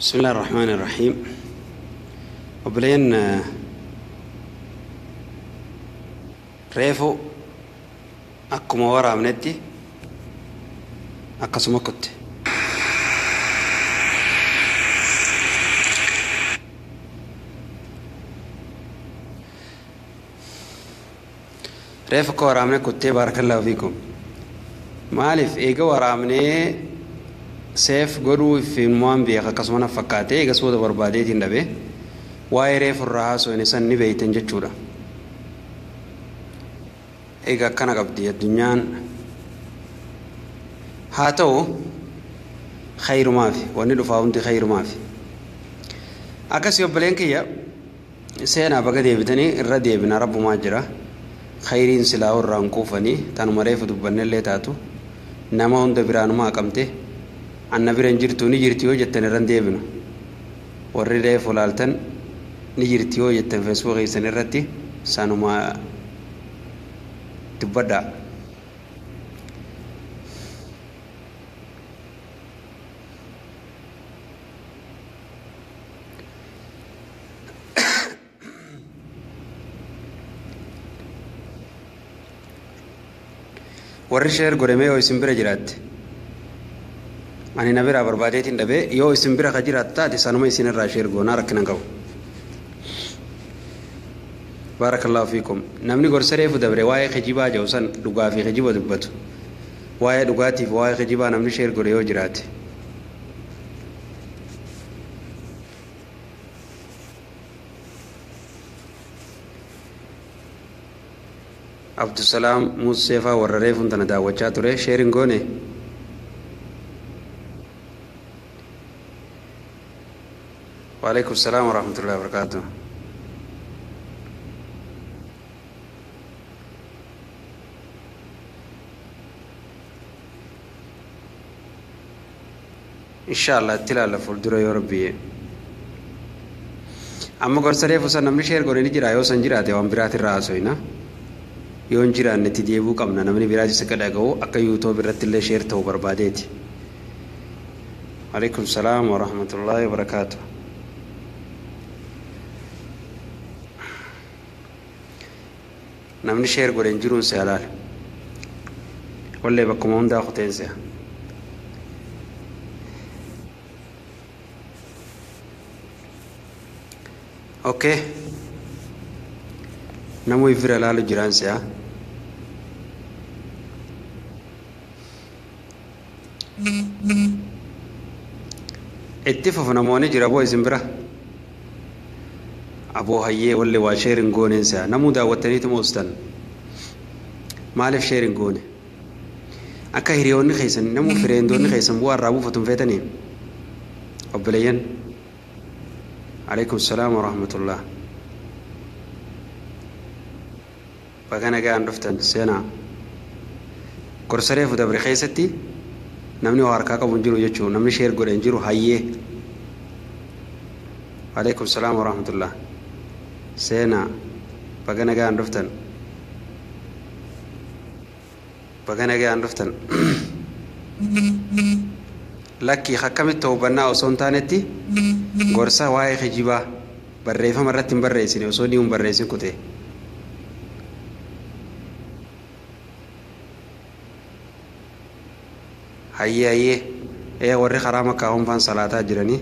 بسم الله الرحمن الرحيم. Obboleen reefu akkuma waraabnetti akkasuma kutte. Reefu akka waraabne kuttee, barakallahu fiikum. Maaliif eega waraabnee save godhuu ifin beeka akkasuma na fakkaatee eega sooda barbaadeetiin dhabe waa'ee reefu irraa haasofne san ni beeytan jechuudha. Egaa akkana qabdi addunyaan. Haa ta'u, khayrumaafi wanni dhufaa hundi khayrumaafi. Akkasii obboleen kiyya, seenaa baga deebitanii irra deebina. Rabbumaa jira. Khayriin silaa irraa hin quufanii tanuma reefu dubbannellee taatu nama hunda biraanuma haqamte anna bira hin jirtu. Ni jirti yoo jettan irra hin deebinu. Warri reefu laaltan ni jirti yoo jettan Facebook keessan irratti sanuma dubbadhaa. Warri share godhamee yoo isin bira jiraatte, ani na biraa barbaadeetiin dhabee, yoo isin bira ka jiraattu taate sanuma isin irraa share goonaa, rakkina hin qabu. Barakallahu fiikum. Namni gorsa reefu dabre waa'ee kijibaa jedhu san, dhugaa fi kijiba dubbatu, waa'ee dhugaatiif waa'ee kijibaa namni share godhe yoo jiraate. Abdusalaam Museefaa warra reefuun tana daawwachaa ture share hin goone. Waalaikum salaam warahmatullahi wabarakatuh. Insha Allah itti ilaalla fuuldura yoo rabbiyyee. Amma gorsa reefu san namni share godhe ni jira? Yoo san jiraate waan biraatirraa haasofna. Yoo hin jiraanne itti deebi'uu qabna. Namni biraatis akka dhaga'u, akka YouTube irratti illee share ta'uu barbaadeeti. Waalaikum salaam warahmatullahi wabarakaatuh. Namni share godhe hin jiruun si halaal. Wallee bakkuma hundaa kuteen si'a. Okay. Namuu ifira ilaalu jiraan si'a. Itti fufu, namoonni jira boo isin bira. Aboo hayyee, wallee waa share hin gooneen si'a. Namuu daawwattaniitu moostan. Maaliif share hin goone? Akka hiriyoonni keessan, namuu friendoonni keessan bu'aa irraa buufatu hin feetanii? Obboleeyyan. Alaikum salaam wa rahmatullah. Baga nagaan dhuftan, seenaa. Gorsa reefu dabre keessatti namni waa harkaa qabu hin jiru jechuudha. Namni share godhe hin jiru, hayyee. Alaikum salaam wa rahmatullah. Seenaa, baga nagaan dhuftan. Baga nagaan dhuftan. Lakkii, akkamitti hubannaa osoo hin taanetti gorsa waa'ee kijibaa barreeffama irratti hin barreessine, osoo ni hin barreessin kute. Hayyee hayyee, ee warri karaa Makkaa honfaan salaataa jiranii.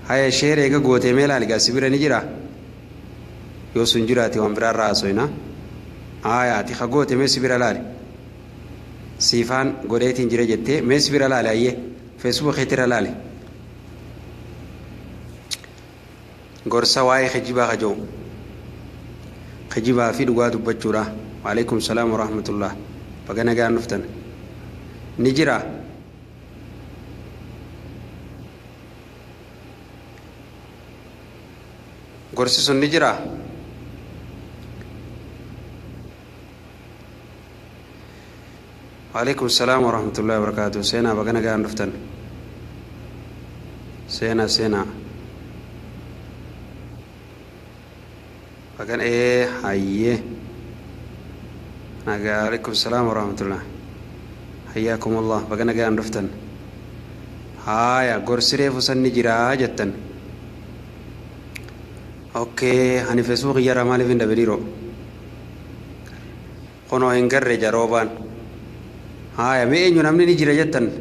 Haya, share eega gootee mee ilaali gaa, si bira ni jira? Yoo sun jiraate waan biraarraa haasofna. Haya, ati ka goote mee si bira laali. Siifaan godheetiin jira jettee mee si bira laali. Hayyee, Facebook keetirra laali. Gorsa waa'ee kijibaa kaja'u. Kijibaa fi dhugaa dubbachuudha. Waalaikum salaam wa rahmatullah. Baga nagaan dhuftan. Ni jira. Gorsi sun ni jira. Waalaikum salaam wa rahmatullahi wa barakaatuh. Seenaa, baga nagaan dhuftan. Seenaa, seenaa. Baga ee hayyee. Nagaa, alaikum salaam wa rahmatullah. Hayyaakumullah, baga nagaan dhuftan. Haaya gorsi reefu sanni jiraa jettan. Okay, ani feesbuuk kiyyarraa maaliif hin dhabe dhiiroo? Kunoo hin garre jaroobaan. Haaya mee eenyu namni ni jira jettan?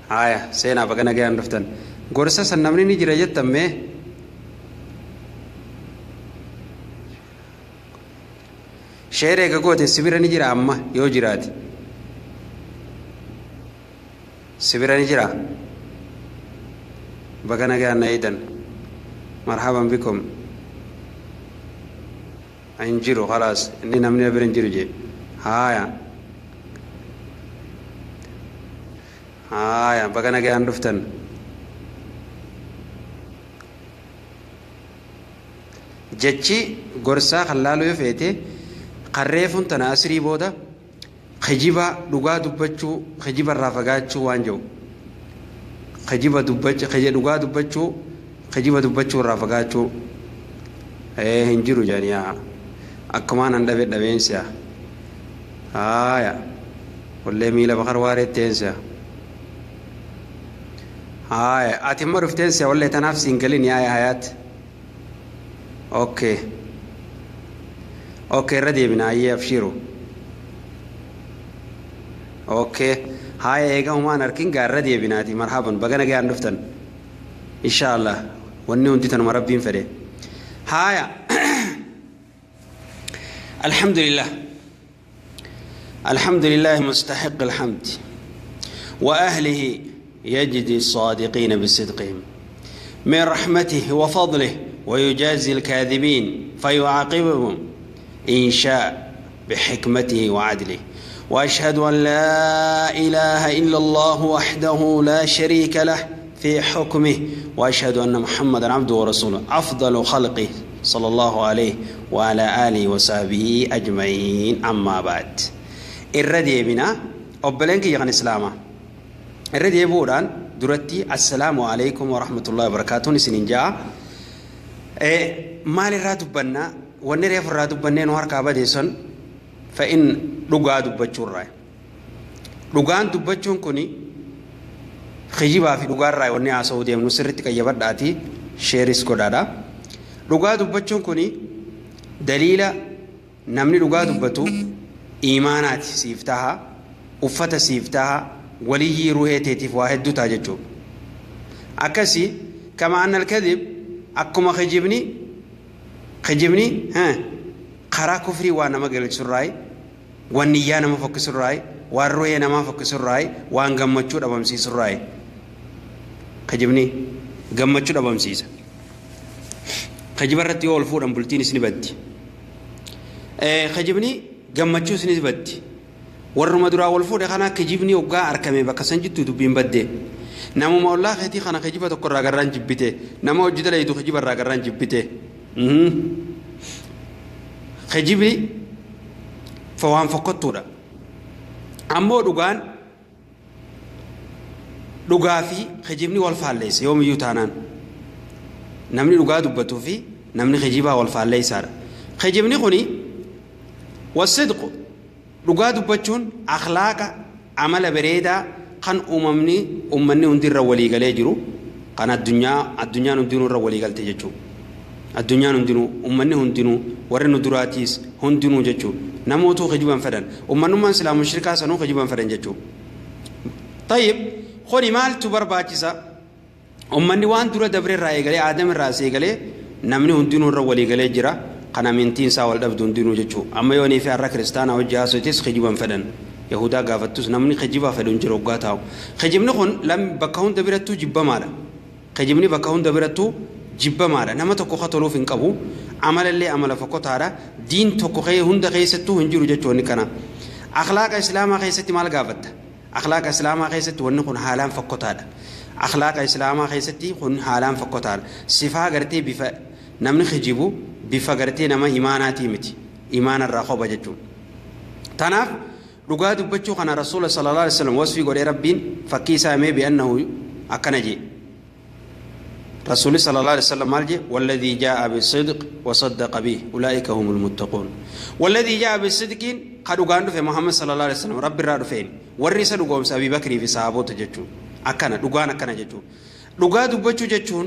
Haaya seenaa baga nagayaan dhuftan. Gorsa san namni ni jira jettan mee? Sheer eega goote sibira ni jira amma yoo jiraate. Sibira ni jira? Baga nagayaan na eedan. Marhaban bikum. Hin jiru khalaas inni namni bira hin jiru jee. Haaya. Haaya baga nagayaan dhuftan. Jechi gorsaa kan laaluu yoo feete qarreefuun tana asrii booda kijiba dhugaa dubbachuu kijiba irraa fagaachuu waan jiru. Kijiba dubbachuu dhugaa dubbachuu kijiba dubbachuu irraa fagaachuu hin jiru jedhanii akkumaan an dhabe dhabeensi'a. Haaya wallee miila bakar waareetti eensi'a. Haaya ati immoo dhufteensi'a wallee tanaaf siin galin yaaya hayaatti. Okay. Okay irra deebina ayyee abshiiru. Okay. Haaya eega humaan harkin gaarra deebinaati marhaban baga nagayaan dhuftan. Insha Allah wanni hundi tanuma rabbiin fedhe. Haaya. Alhamdulillah. Alhamdulillah mustahiq alhamd. Wa ahlihi yajdi الصادقين بصدقهم من رحمته وفضله ويجازي الكاذبين فيعاقبهم إن شاء بحكمته وعدله. وأشهد أن لا إله إلا الله وحده لا شريك له في حكمه وأشهد أن محمدا عبده ورسوله أفضل خلقه صلى الله عليه وعلى آله وصحبه أجمعين. أما بعد الردي بنا أبلنك يغني إسلاما الردي بوران درتي السلام عليكم ورحمة الله وبركاته. سننجا مال الراتب بنا ونريف الراتب بنا نهار كابديسون فإن dhugaa dubbachuurraa dhugaan dubbachuun kuni kijibaa fi dhugaarraa wanni haasa'uu deemnu sirriitti qayyabadhaatii sheeris godhaadha. Dhugaa dubbachuun kuni daliila namni dhugaa dubbatu iimaanaati siif taha, uffata siif taha, waliyyii ruhee teetiif waa hedduu ta'a jechuudha. Akkasii kama anna alkadib akkuma kijibni karaa kufrii waa nama galchurraayi, waan niyyaa nama fokkisurraayi, waan ruhee namaa fokkisurraayi, waan gammachuu dhabamsiisurraayi. Kijibni gammachuu dhabamsiisa. Kijiba irratti yoo ol fuudhan bultiin isni baddi. Kijibni gammachuu isni baddi. Warruma duraa wal fuudhe kana kijibni hoggaa argame bakka san jirtu dubbiin badde. Namuma ollaa keetii kana kijiba tokko irraa garraan jibbite. Nama hojii dalayitu kijiba irraa garraan jibbite. Kijibni waan fokkottuudha. Ammoo dhugaan dhugaa fi kijibni wal faalleessa yoomiyyuu taanaan. Namni dhugaa dubbatuu fi namni kijibaa wal faalleessaadha. Kijibni kuni wasidqu dhugaa dubbachuun akhlaaqa amala bareedaa kan uumamni uummanni hundi irra walii galee jiru kan addunyaan hundinuu irra walii galte jechuudha. Addunyaan hundinuu uummanni hundinuu warri nu duraatiis hundinuu jechuudha. Namoota kijiban fedhan uummanummaan silaa mushrikaa sanuu kijiban fedhan jechuudha. Tayyib kuni maaltu barbaachisa? Uummanni waan dura dabre irraa eegalee aadam irraa eegalee namni hundinuu irra walii galee jira. Kan amantiin isaa wal dhabdu hundinuu jechuudha. Amma yoonii fi har'a kiristaanaa hojii haasoftis kijiban fedhan. Yahudaa gaafattus namni kijibaa fedhu hin jiru hoggaa taa'u. Kijibni kun bakka hunda birattuu jibbamaadha. Kijibni bakka hunda birattuu jibbamaadha. Nama tokko ka toluuf hin qabu. Amalallee amala fokkotaadha. Diin tokko hunda keessattuu hin jiru jechuun kana. Akhlaaqa islaamaa keessatti maal gaafatta? Akhlaaqa islaamaa keessatti wanni kun haalaan fokkotaadha. Akhlaaqa islaamaa keessatti kun haalaan fokkotaadha. Sifaa gartee bifa namni kijibu bifa gartee nama imaanaatii miti. Imaanarraa qoba jechuudha. Tanaaf dhugaa dubbachuu kana rasuula sallallahu alaihi wasallam wasfii godhee rabbiin fakkii isaa himee bi'annahu akkana jee. رسول صلى الله عليه وسلم قال والذي جاء بالصدق وصدق به أولئك هم المتقون. والذي جاء بالصدق قد قال في محمد صلى الله عليه وسلم رب الرافين ورث دغوم أبي بكر في صحابته جچو أكنا دغان أكنا جچو دغا دبچو جچون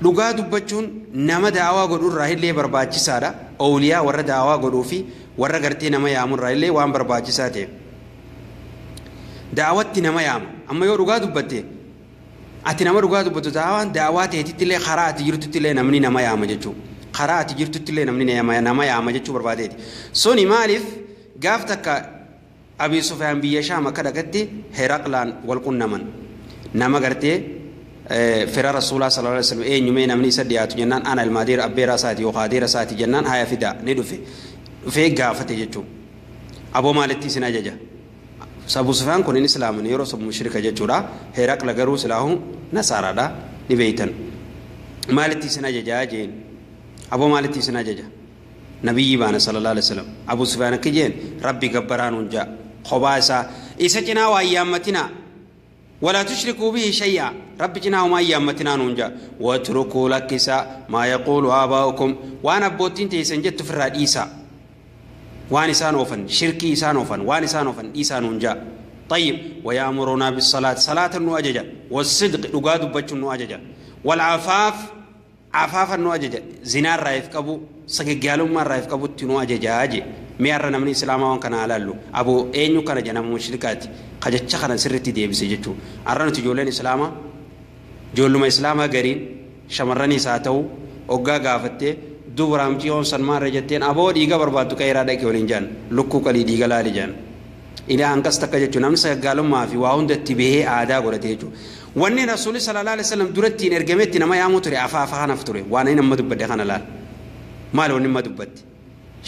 دغا دبچون نما دعوا غدو راهيلي برباچيسادا أولياء ور دعوا غدو في ور غرتي نما يامون راهيلي وان برباچيساته دعوتي نما يام أما يو دغا دبته ati nama dhugaa dubbatu daawaan daawaa teetitti illee karaa ati jirtutti illee namni nama yaama jechuu karaa ati jirtutti illee namni nama yaama jechuu barbaadeeti. Suni maaliif gaaf takka Abi Sufyaan biyya Shaam akka dhaqatti Heraqlaan wal qunnaman nama gartee fira Rasuulaa sallallahu alaihi wasallam eenyumee namni isa dhiyaatu jennaan ana ilmaadeera abbeeraa isaati yookaan adeera isaati jennaan haya fidaa ni dhufe dhufee gaafate jechuu aboo maalitti isin ajaja. Abu Sufyaan kun islaaman yeroo sun mushrika jechuudha. Heraqla garuu silaahu nasaaraadha ni beeytan. Maalitti isin ajajaa jeen aboo maalitti isin ajaja nabiyyi baana sallallahu alaihi wasallam. Abu Sufyaan akka jeen rabbi gabbaraan hunjaa kophaa isaa isa cinaa waa yaammatinaa ولا تشركوا به شيئا رب cinaa homaa yaammatinaa hunjaa واتركوا lakkisaa ما يقول آباؤكم waan abbootiin teessan jettu firraa dhiisaa وان إسان أوفن شركي إسان أوفن وان إسان أوفن إسان أنجا. طيب ويأمرنا بالصلاة صلاة النواججة والصدق نقاد بتش النواججة والعفاف عفاف النواججة زنا الرايف كابو سجالهم ما الرايف كابو تنواججة أجي ميارنا من الإسلام وان كان على له أبو إنيو كان جنا مشركات خجت شخنا سرتي دي بسجتو أرنا تجولين إسلام جولوا ما إسلام غرين شمرني ساتو أوجا غافته dubraam ciyoon san maarra jetteen aboo dhiiga barbaaddu qeeraa dhaqe waliin jaan lukkuu qalii dhiiga laali jaan ilaa hanqas takka jechuun namni saggaalummaa fi waa hundatti bahee aadaa godhate jechuudha. Wanni rasuulli sallallahu alaihi wasallam duratti ergametti nama yaamuu ture afaafa kanaaf ture waan inni amma dubbadde kana laal maal wanni amma dubbatte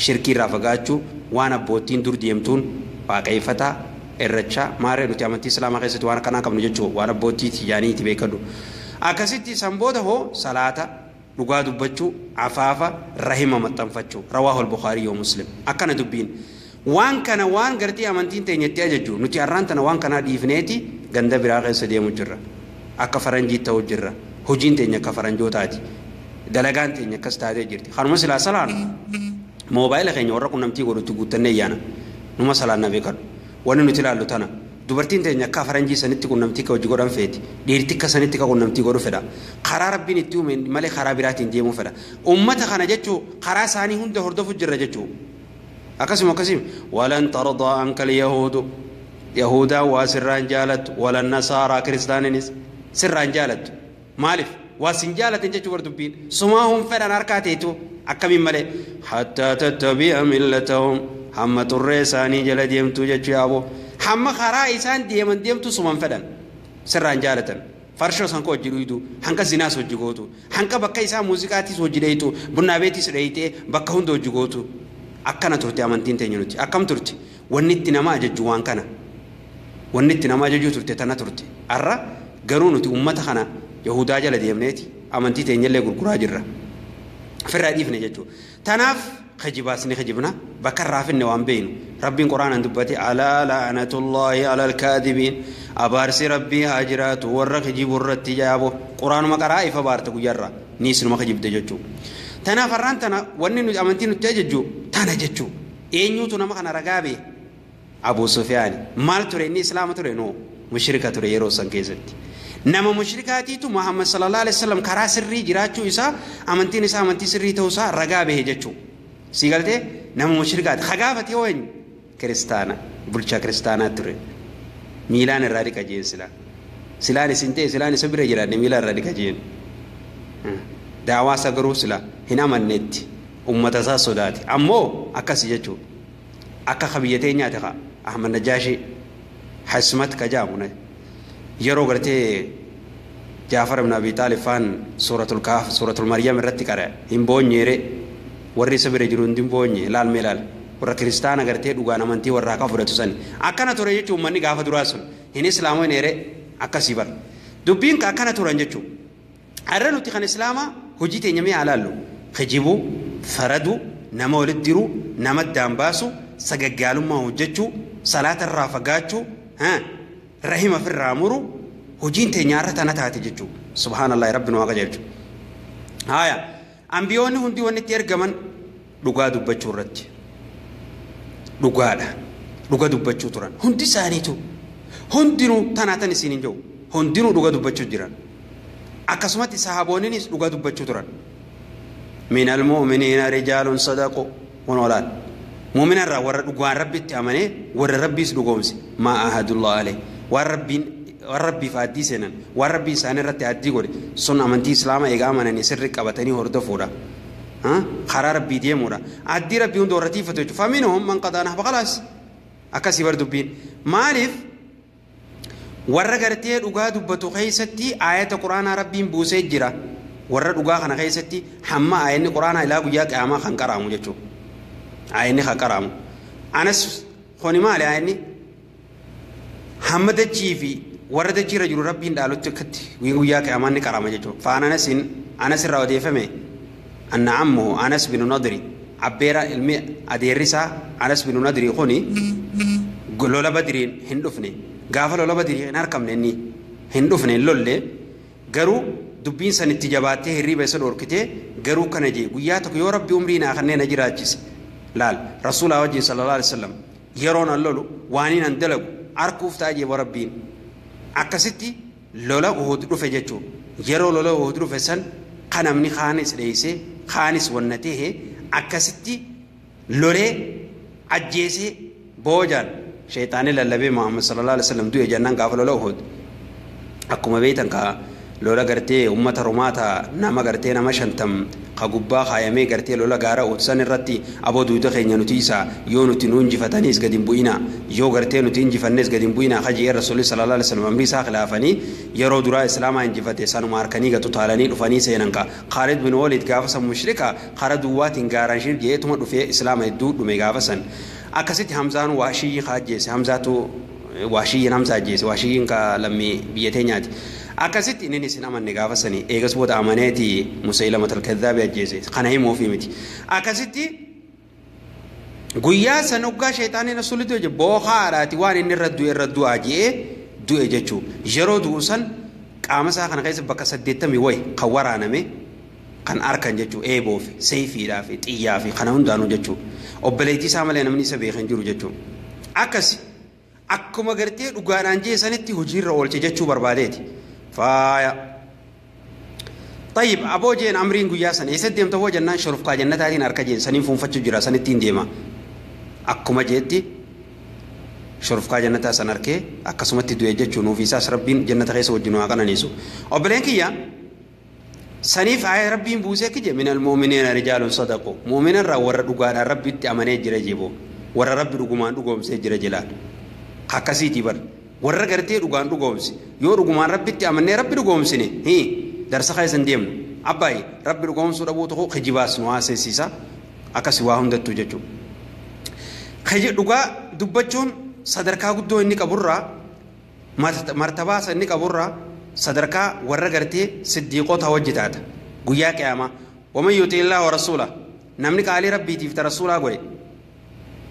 shirkii irraa fagaachuu waan abboottiin dur deemtuun waaqeeffataa irrachaa maarree nuti amantii islaamaa keessatti waan akkanaa qabnu jechuudha waan abboottii tijaaniiti beekadhu. Akkasitti san booda hoo salaata dhugaa dubbachuu afaafa rahima maxxanfachuu rawaahu al-Bukhaarii yoo Muslim akkana dubbiin waan kana waan gartee amantiin teenyatti ajaju nuti har'aan tana waan kanaa dhiifneeti ganda biraa keessa deemu jirra akka faranjii ta'u jirra hojiin teenya akka faranjootaati dalagaan teenya akkas taatee jirti kanuma silaa salaan moobaayila keenya warra qunnamtii godhutti guuttannee yaana numa salaan na beekadhu wanni nuti ilaallu tana dubartiin teenya akka faranjii sanitti qunnamtii ka hojii godhan feeti dhiirti akka sanitti ka qunnamtii godhu fedha karaa rabbiin itti uume malee karaa biraatiin deemuu fedha ummata kana jechuu karaa isaanii hunda hordofu jirra jechuu akkasuma akkasuma walan tardaa anka alyahuudu yahudaa waa sirraan jaalattu walan nasaaraa kiristaaninis sirraan jaalattu maaliif waa sin jaalatin jechuu bar dubbiin sumaa hun fedhan harkaa teetu akkamiin malee hattaa tattabi'a millatahum hamma xurree isaanii jala deemtuu jechuu yaaboo hamma karaa isaan deeman deemtu suman fedhan sirraan jaalatan farshoo san ka hojii dhuydu hanqa zinaas hojii gootu hanqa bakka isaa muuziqaatiis hojii dheeytu bunnaa beetiis dheeytee bakka hunda hojii gootu akkana turte amantiin teenya nuti akkam turte wanni itti nama ajaju waan kana wanni itti nama ajaju turte tana turte arra garuu nuti ummata kana yahudaa jala deemneeti amantii teenyallee gurguraa jirra firraa dhiifne jechuudha tanaaf خجباسني خجبنا بكر رافن وان بينو ربي قرآن دبتي على لعنة الله على الكاذبين أبارسي ربي هاجرات ورق جيب الرتجابو قرآن ما قرأ فبارت وجرا نيس ما خجب دجتشو تنا فران تنا ونن أمنتين تججو تنا جتشو إنيو تنا ما كان رجابي أبو سفيان مال تري إني إسلام تري نو مشركة تري يروسن كيزت نما مشركاتي تو محمد صلى الله عليه وسلم كرا سري جراتشو إسا أمنتين إسا أمنتي سري توسا رجابه جتشو سيقالتي نما مشركات خقافتي وين كريستانا بلشا كريستانا تري ميلان الراديكا جين سلا سلاني سنتي سلاني سبري جراني ميلان الراديكا جين دعوة سقرو سلا هنا من نت أمة سوداتي أمو أكاسي جتشو أكا خبيتين ياتخا أحمد نجاشي حسمت كجامونه يرو غرتي جعفر بن أبي طالب فان سورة الكهف سورة المريم الرتي هم بونيري warri isa bira jiru hundi boonye laal mee laal warra kiristaana gartee dhugaan amantii warra akka fudhatu sani akkana ture jechuun uummanni gaafa duraa sun hin islaamoo hin eere akkasii bara dubbiin akkana turan jechuun har'a nuti kan islaamaa hojii teenya mee alaallu kijibuu faraduu nama walitti diruu nama addaan baasu sagaggaalummaa hojjechuu salaata irraa fagaachuu rahima ofirraa muru Hojiin teenyaarra tana taate jechuudha. Subhaanallah rabbi nu waaqa jechuudha. Haaya ambiyoonni hundi wanni itti ergaman dhugaa dubbachuu irratti. Dhugaadha. Dhuga dubbachuu turan. Hundi isaaniitu hundinuu tanaatan isiin hin jiru. Hundinuu dhuga dubbachuu jiran. Akkasumatti sahaboonninis dhuga dubbachuu turan. من المؤمنين رجال صدقوا ونولان مؤمن الرا ور دغوان ربي تامنه ور ربي سدغومس ما عهد الله عليه ور ربي فادي سنن ور ربي سان رت ادي غوري سن امنتي اسلام ايغا منني سر قبتني هردفودا ها خرا ربي ديمودا ادي ربي هند ورتي فتو فمنهم من قضى نحب خلاص اكسي ور دبين مالف ور غرتي دغا دبتو خيستي آيات القران ربي بوسه جرا warra dhugaa kana keessatti hamma aayanni quraanaa ilaa guyyaa qiyaamaa kan qaraamu jechuudha. Aayanni kan qaraamu. Anas kuni maali aayanni? Hamma dachii fi warra dachiirra jiru rabbiin dhaalutti akkatti guyyaa qiyaamaa ni qaraama jechuudha. Faan Anasin Anas irraa odeeffame anna ammuhu Anas binu Nadri abbeera ilmi adeerrisaa Anas binu Nadri kuni lola Badriin hin dhufne gaafa lola Badrii hin harkamne inni hin dhufne hin lolle garuu dubbiin san itti jabaattee hirriba isa dhorkitee garuu kana jee guyyaa tokko yoo rabbi umrii naa kanneen na jiraachise laal rasuulaa wajjin sallallahu alaihi wasallam yeroon an lolu waaniin an dalagu arkuuf ta'a jee rabbiin akkasitti lola Uhud dhufe jechuudha yeroo lola Uhud dhufe san kan namni kaanis dheeyse kaanis wannatee akkasitti lolee ajjeesee boojaan sheexaanii lallabee Muhammad sallallahu alaihi wasallam du'e jennaan gaafa lola Uhud akkuma beektan kaa lola gartee ummata romaata nama gartee nama 50 ka gubbaa kaayamee gartee lola gaara Uhud irratti aboo duuda keenya nuti isa yoo nuti nu injifataniis gadi hin bu'inaa yoo gartee nuti injifannees gadi hin bu'inaa hajii rasuulli sallallahu alaihi wasallam amrii isaa khilaafanii yeroo duraa islaamaa injifate sanuma harkanii gatu taalanii dhufanii seenan ka Khaalid bin Walid gaafa san mushrika kara duwwaatiin gaaraan shir jeetuma dhufee islaama hedduu dhume gaafa san akkasitti Hamzaan waashiyyi kaajjeese Hamzaatu waashiyyiin Hamza ajjeese waashiyyiin ka lammii biyya teenyaati. Akkasitti inni isin amanne gaafa sanii eegas booda amaneeti Musayilamatul Kadhaabi ajjeese kana himuufi miti. Akkasitti guyyaa san hoggaa sheexaanni rasuulli du'e boohaadhaati waan inni irra du'e irra du'aa je'ee du'e jechuu yeroo du'u san qaama isaa kana keessa bakka 80 wayi kan waraaname kan arkan jechuu eeboo fi seefiidhaa fi xiyyaa fi kana hundaanuu jechuu obboleettii isaa malee namni isa beekan jiru jechuu akkasi akkuma gartee dhugaadhaan jee sanitti hojiirra oolche jechuu barbaadeeti. فايا طيب ابو جين امرين غيا سن ايسدم تو جنان شرفكا جنتاتين اركجين سنين فونفچو جرا سنتين ديما اكما جيتي شرفكا جنتا سن اركي اكسمتي دوي جچو نو فيساس ربين جنتا خيس وجنو اقنانيسو اوبلين سنيف اي ربين بوسه كجه من المؤمنين رجال صدقوا مؤمن را ور دغادا ربي تي امنه جرا جيبو ور ربي دغمان دغومسه جرا جلال حكسيتي بر warra gartee dhugaan dhugoomse yoo dhugumaan rabbitti amannee rabbi dhugoomsine hii darsa keessa hin deemnu abbaay rabbi dhugoomsuu dhabuu tokko kijibaas nu haasessiisa akkasi waa hundattuu jechuudha. Dhugaa dubbachuun sadarkaa guddoo inni qaburraa martabaa inni qaburraa sadarkaa warra gartee siddiiqota wajji taata guyyaa qiyaamaa waman yuuti illaa wa rasuula namni qaalii rabbiitiif ta rasuulaa godhe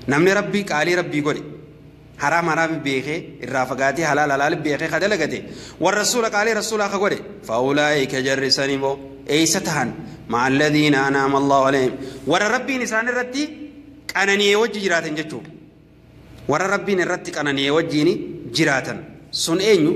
namni rabbii qaalii rabbii godhe حرام حرام بيخي الرافقاتي حلال حلال بيخي خدلقتي والرسول قال رسول أخ فأولئك جرسنبو أي ستهن مع الذين أنعم الله عليهم ور ربي نسان الرتي قنني وجه جراتن جچو ور ربي الرتي قنني وجيني جراتن سن اينيو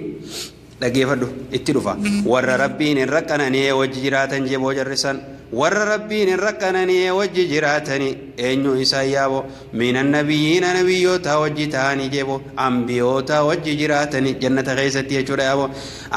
dhaggeeffadhu itti dhufa warra rabbiin irra qanani'ee wajji jiraatan jeboo jarrisan warra rabbiin irra qanani'ee wajji jiraatani eenyu isaan yaabo minan nabiyyiina nabiyyoota wajji ta'anii jebo ambiyoota wajji jiraatani jannata keessatti jechuudha yaabo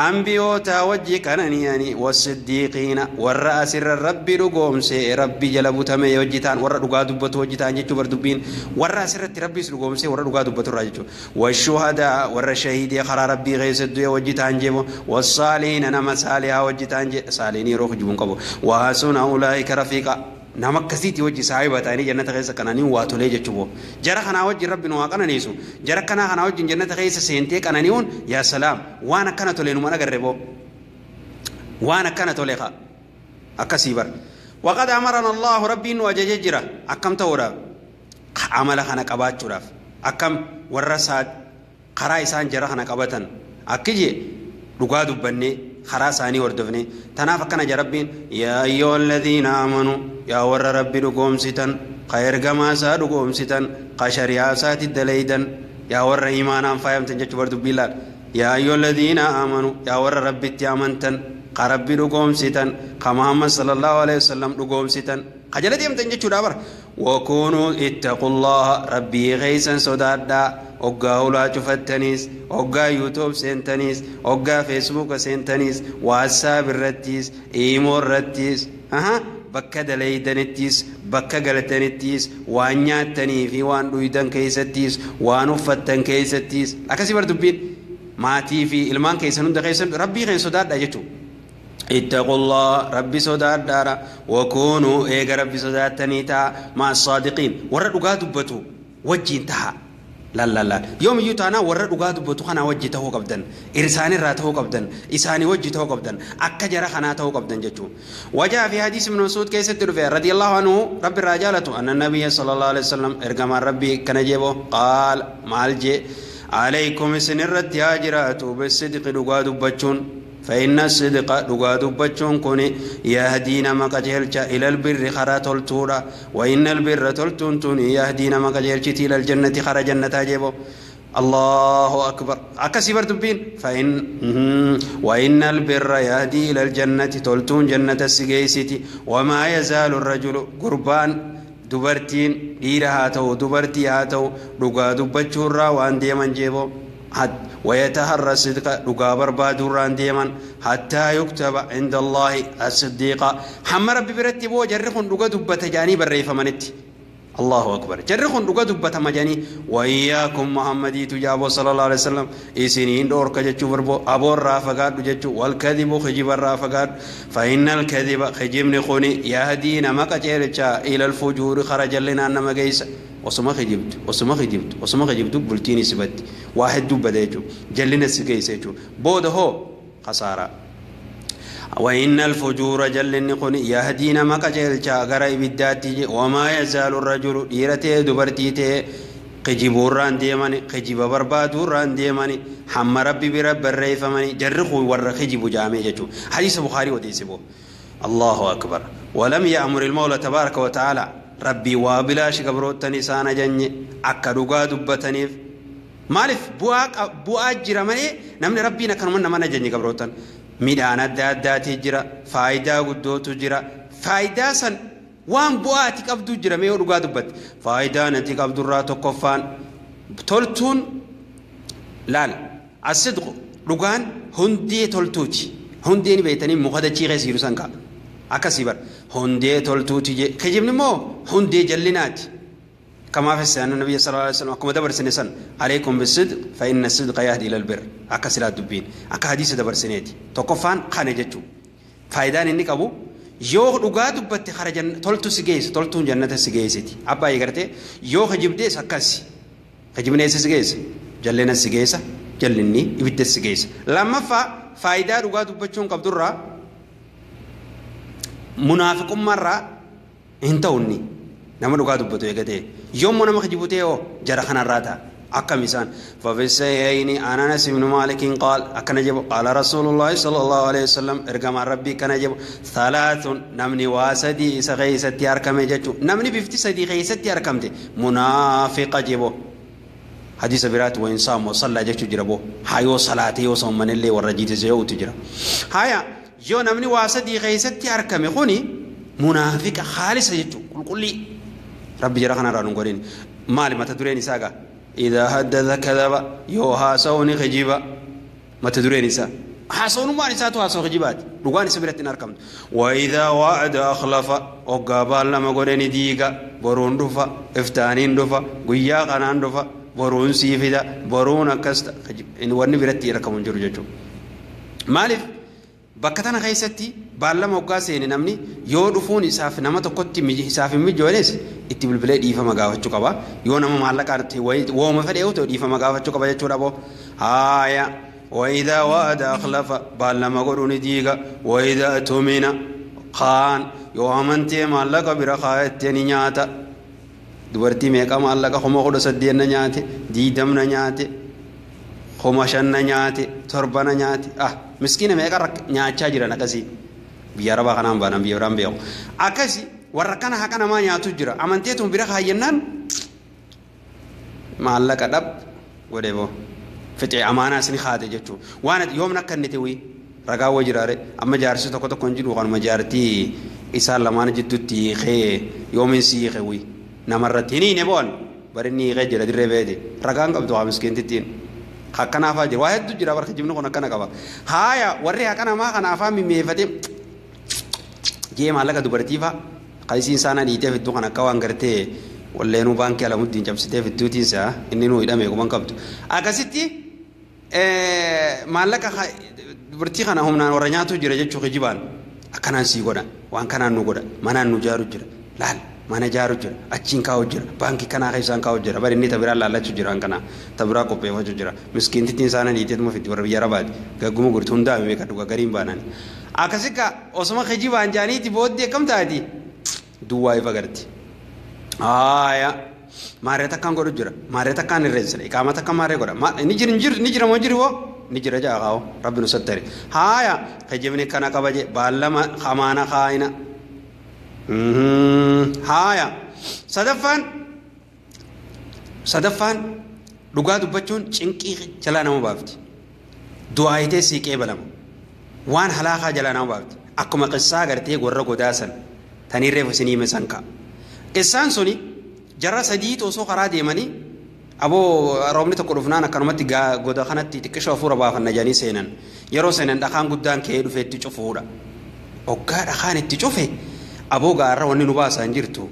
ambiyoota wajji qanani'anii wasiddiiqiina warra asirra rabbi dhugoomse rabbi jala butame wajji ta'an warra dhugaa dubbatu wajji ta'an jechuu bar dubbiin warra asirratti rabbiis dhugoomse warra dhugaa dubbatu irraa jechuudha washuhadaa warra shahiidii karaa rabbii keessatti du'e wajji ta'an جيبو والصالحين نما صالحا وجتان صالحين يروح جيبون قبو وحسن أولئك رفيقا نما كسيتي وجه صاحبة تاني جنة خيسة كناني واتولي جتشبو جرى خنا وجه ربي نواقنا نيسو جرى كنا خنا وجه جنة خيسة سينتي كنانيون يا سلام وانا كنا تولي نمانا قربو وانا كنا تولي خا أكسيبر وقد أمرنا الله ربي وجججرة أكم تورا عمل خنا قبات شراف أكم ورساد قرا إسان جرى خنا قبتن أكجي Dhugaa dubbannee karaa isaanii hordofne. Tanaaf akkana jaa Rabbiin yaa ayyuhal ladhiina aamanuu yaa warra Rabbi dhugoomsitan ka ergamaa isaa dhugoomsitan ka shari'aa isaatti dalaydan yaa warra iimaanaan faayamtan jechuu bar dubbii laal. Yaa ayyuhal ladhiina aamanuu yaa warra Rabbitti amantan ka Rabbi dhugoomsitan ka Muhammad sallallahu alaihi wasallam dhugoomsitan ka jala deemtan jechuudha bara. Wakuunuu ittaqullaha rabbii keessan sodaadhaa hoggaa hulaa cufattaniis hoggaa yuutuub seentaniis hoggaa feesbuuka seentaniis waatsaap irrattiis iimoo irrattiis bakka dalaydanittiis bakka galtanittiis waan nyaattanii fi waan dhuydan keessattiis waan uffattan keessattiis akkasii bar dubbiin maatii fi ilmaan keessan hunda keessan rabbii keessan sodaadhaa jechuudha. اتقوا الله ربي صدادارا وكونوا ايغا ربي صداتني تا مع الصادقين ورا دغا دبتو وجين تها لا لا لا يوم يوتانا ورا دغا دبتو خنا وجي تهو قبدن ارساني را تهو قبدن اساني وجي تهو قبدن اكا جرا خنا تهو قبدن جچو. وجاء في حديث ابن مسعود كيست رضي الله عنه رب الرجالة ان النبي صلى الله عليه وسلم ارغم ربي كنجيبو قال مالجي عليكم سنرت يا جراتو بالصدق دغا دبچون فإن الصدق دغا دبچون كوني يهدينا مقجلچا إلى البر خرا تلتورا وإن البر تلتون توني يهدينا مقجلچ إلى الجنة خرا جنة جيبو. الله أكبر أكسي بردبين فإن وإن البر يهدي إلى الجنة تلتون جنة السجيسيتي وما يزال الرجل قربان دبرتين ديرها تو دبرتي هاتو دغا دبچورا وان ديمن جيبو ويتهرى الصدق دغا بربادوران ديمن حتى يكتب عند الله الصديق حم ربي برتي بو جرخون دغا دبته جاني بريفمنت. الله أكبر جرخون دغا دبته مجاني وإياكم محمدي تجابو صلى الله عليه وسلم إسنين دورك جچو بربو أبو رافقات جچو والكذب خجب الرافقات فإن الكذب خجبني خوني يهدينا مقجلچا إلى الفجور خرج لنا نما جيس وسما خجبت وسما خجبت وسما خجبت بلتيني سبت واحد دب ديجو جلنا سكيسيجو بود هو خسارة. وإن الفجور جلني خوني يهدينا مقجلچا غرا إبداتي وما يزال الرجل ديرته دبرتيته خجبوران ديماني خجب بربادوران ديماني حم ربي برب الريفماني جرخو ور خجب جامع جچو حديث بخاري وديسبو. الله أكبر. ولم يأمر المولى تبارك وتعالى ربي وابلاش قبروتني سانا جنة أكا دغا دبتنيف مالف بوا جرا مالي نمني ربي نكن من منا جنة قبروتن ميدان أدى جرا فايدة قدوتو جرا فايدة سن وان بواتي قبدو جرا ميو دغا دبت فايدة نتي قبدو راتو كفان تلتون لال الصدق دغان هندي تلتوتي هندي بيتني مخدچي غيسيرو سانكا أكاسي بر هندي تلتوتي خجبني مو هندي جلنات كما في السنة النبي صلى الله عليه وسلم كما دبر سنة عليكم بالصدق فإن الصدق يهدي إلى البر أكاسي لا دبين أكا حديث دبر سنتي تقفان خانة جتشو فايدان إنك أبو yoo dhugaa dubbatte kara toltu si geesse toltuun jannata si geessiti abbaa eegartee yoo kijibdees akkasi kijibnees si geesse jallina si geessa jallinni ibidda si geessa. Lammaffaa faayidaa dhugaa dubbachuun qabdurraa munaafiqummaarraa hin ta'unni nama dhugaa dubbatu eegatee yommuu nama kijibu ta'e hoo jara kanarraa ta'a. أكم إنسان ففي الصحيحين عن أنس بن مالك قال أكنجب قال رسول الله صلى الله عليه وسلم إرجم ربي كنجب ثلاث نمني واسدي سغيستي أركم جتو نمني بفتي سدي غيستي أركمتي منافق جبو حديث برات وإن صام وصلى جتو جربو هايو صلاتي وصوم من اللي ورجيت زيو تجرا هيا جو نمني واسدي غيستي أركم خوني منافق خالص جتو قل قل لي ربي جرخنا رانو قرين مالي ما تدريني ساقا إذا حدث كذب يوها سوني خجيبا ما تدرين إنسان حاسون ما نساتو حاسون خجيبات رجوان سبرت نركم وإذا وعد أخلف وقابل لما قرني ديجا برون دفا إفتانين دفا قيا قنان دفا برون سيفدا برون كست خجيب إن ورني برتي ركم جرجتو مالف بكتنا خيستي بالله وقاسين نمني يودفون إساف نما تقطي مجي إساف مجوانس itti bilbilee dhiifama gaafachuu qaba yoo nama maallaqa irratti wooma fedhe yoo ta'u dhiifama gaafachuu qaba jechuudha boo haaya wa'idaa wa'ada akhlafa baallama godhu ni diiga wa'idaa tumina kaan yoo amantee maallaqa bira kaayattee ni nyaata dubartii meeqa maallaqa 18,000 na nyaate 20 na nyaate 5,000 na nyaate 7 na nyaate ah Miskiina meeqa nyaachaa jiran akkasii biyya arabaa kanaan baanan biyya biraan beeku akkasi warra kana haqa namaa nyaatu jira amanteetum bira kaayyannaan maallaqa dhab godhe boo fixee amaanaa isin haate jechuu waan yoomna akka inni ta'e ragaa woo jiraare amma jaarsi tokko tokko hin jiru kanuma jaartii isaan lamaan jidduutti hiikee yoomin si hiike wi namarratti hin hiine boon bari inni hiikee jira dirree beete ragaan qabdu haa miskiintittiin akkanaafaa jira waa hedduu jira barka jibni kun akkana qaba haaya warri haqa namaa kana afaan mimmeeffate jee maallaqa dubartiifa qaysiin saana dhiitee fidduu kan akka waan gartee walleenuu baankii alamuddiin cabsitee fidduutiinsa inni nuu hidhame quban qabdu akkasitti maallaqa dubartii kana humnaan warra nyaatu jira jechuu kijibaan akkanaan sii godha waan kanaan nu godha manaan nu jaaru jira laal mana jaaru jira achiin kaa'u jira baankii kanaa keessaan kaa'u jira bari inni tabiraa laallachuu jira kana tabiraa qopheeffachuu jira miskiintittiin saana dhiiteetuma fiddi warra biyya arabaati gagguma gurti hundaa beeka dhuga gariin baanaan akkasika osuma kijibaan jaaniiti booddee akkam taati duwwaa ifa garti haaya maarree takkaan godhu jira maarree takkaan irreessina iqaama takkaan maarree godha ni jira ni jira moo jiru hoo ni jira jaa kaa'o rabbi nu sattari haaya kijibni kana kabaje baallama hamaana kaayina haaya sadaffaan dhugaa dubbachuun cinqii jalaa nama baafti du'aayitee siiqee balama waan halaakaa jalaa nama baafti akkuma qissaa gartee warra godaasan tanii reefu isinii hime san ka'a qissaan suni jarra sadiitu osoo karaa deemanii aboo roobni tokko dhufnaan akkanumatti goda kanatti xiqqishoo hafuura baafanna jedhanii seenan yeroo seenan dhakaan guddaan ka'ee dhufee itti cufuudha hoggaa dhakaan itti cufe aboo gaarra wanni nu baasaa hin jirtu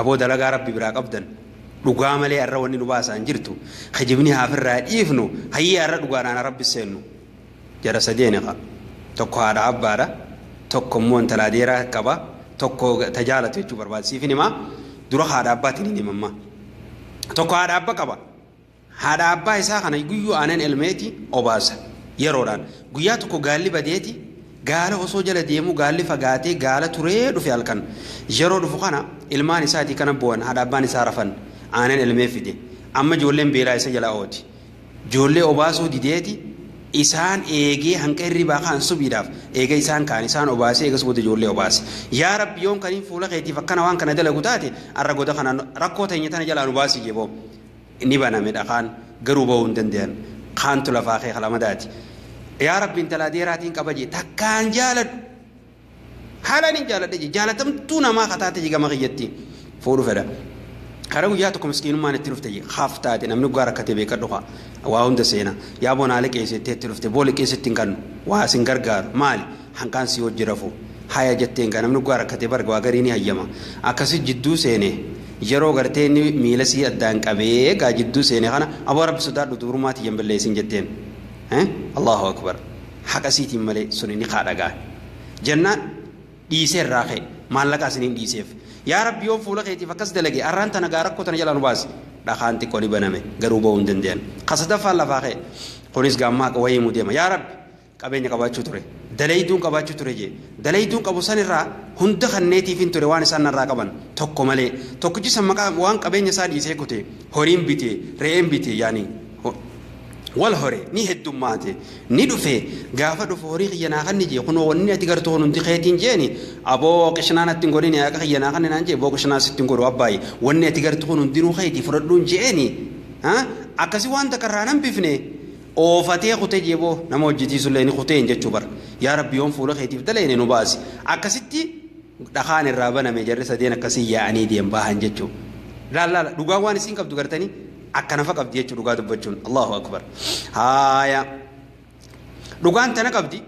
aboo dalagaa rabbi biraa qabdan dhugaa malee har'a wanni nu baasaa hin jirtu kijibni haafirraa dhiifnu hayyee har'a dhugaadhaan rabbi seennu jara sadeeni qa tokko haadha abbaadha tokko immoo intala adeeraa qaba tokko tajaalatu jechuu barbaadsiifin himaa dura haadha abbaatiin hin himamma tokko haadha abba qaba haadha abbaa isaa kana guyyuu aanan elmeeti obaasa yeroodhaan guyyaa tokko gaalli badeeti gaala osoo jala deemu gaalli fagaatee gaala turee dhufe halkan yeroo dhufu kana ilmaan isaatii kana bu'an haadha abbaan isaa rafan aanan elmee fide amma ijoolleen beelaa isa jala ooti ijoollee obaasuu dideeti isaan eegee hanqa hirribaa kaan subiidhaaf eegee isaan kaan isaan obaasee eegas booda ijoollee obaase yaa rabbi yoon kaniin fuula keetiif akkana waan kana dalagu taate arra goda kana rakkoo teenya tana jalaa nu baasii jeboo ni baname dhaqaan garuu ba'uu hin danda'an kaantu lafaa kee kalamadaati yaa rabbi intala adeeraatiin qaba jee takkaan jaaladhu haalaan hin jaaladhe jee jaalatamtuu namaa kataate jee gama kiyyatti fuudhu fedha kara guyyaa tokko miskiinummaan itti dhufte jee haaf taate namni dhugaa rakkate beekadhu kaa waa hunda seena yaa bonaa liqeessettee itti dhufte boo liqeessetti hin kannu waa isin gargaaru maali hanqaan si hojii rafu haya jetteen gaa namni dhugaa rakkate barga waa garii ni hayyama akkasi jidduu seene yeroo gartee inni miila sii addaan qabee gaa jidduu seene kana aboo rabbi sodaadhu dubrummaa tiyyan balleessin jetteen Allahu akbar haqa siitiin malee sun inni kaadha gaa jennaan dhiisee irraa ka'e maallaqa isiniin dhiiseef yaa rabbi yoon fuula keetiif akkas dalage arraan tana gaa rakkoo tana jalaa nu baasi dhakaan xiqqoo ni baname garuu ba'uu hin danda'an kasadaffaan lafaa ka'e kunis gaammaa wayii mu deema yaa rabbi qabeenya qabaachuu ture dalayduun qabaachuu ture jee dalayduun qabu san irraa hunda kanneetiif hin ture waan isaan narraa qaban tokko malee tokkichi san maqaa waan qabeenya isaa dhiisee kute horiin bitee re'een bitee yaani wal hore ni heddummaate ni dhufe gaafa dhufu horii kiyya naa kanni jee kunoo wanni ati gartuu hundi keetiin jeeni aboo qishnaa natti hin godhin haqa kiyya naa kanni naan jee boo qishnaa sitti hin godhu abbaayi wanni ati gartuu hundinuu keetii fudhadhuun jeeni akkasi waan takka nan bifne oofatee kutee jee boo nama hojjetiisullee ni kuteen jechuu bara yaa rabbi yoon fuula keetiif daleene nu baasi akkasitti dhakaan irraa baname jarri sadeen akkasii yaa'anii deem bahan jechuu laal laal dhugaa waan isiin qabdu gartanii akkana fa qabdi jechuu dhugaa dubbachuun Allahu akbar haaya dhugaan tana qabdi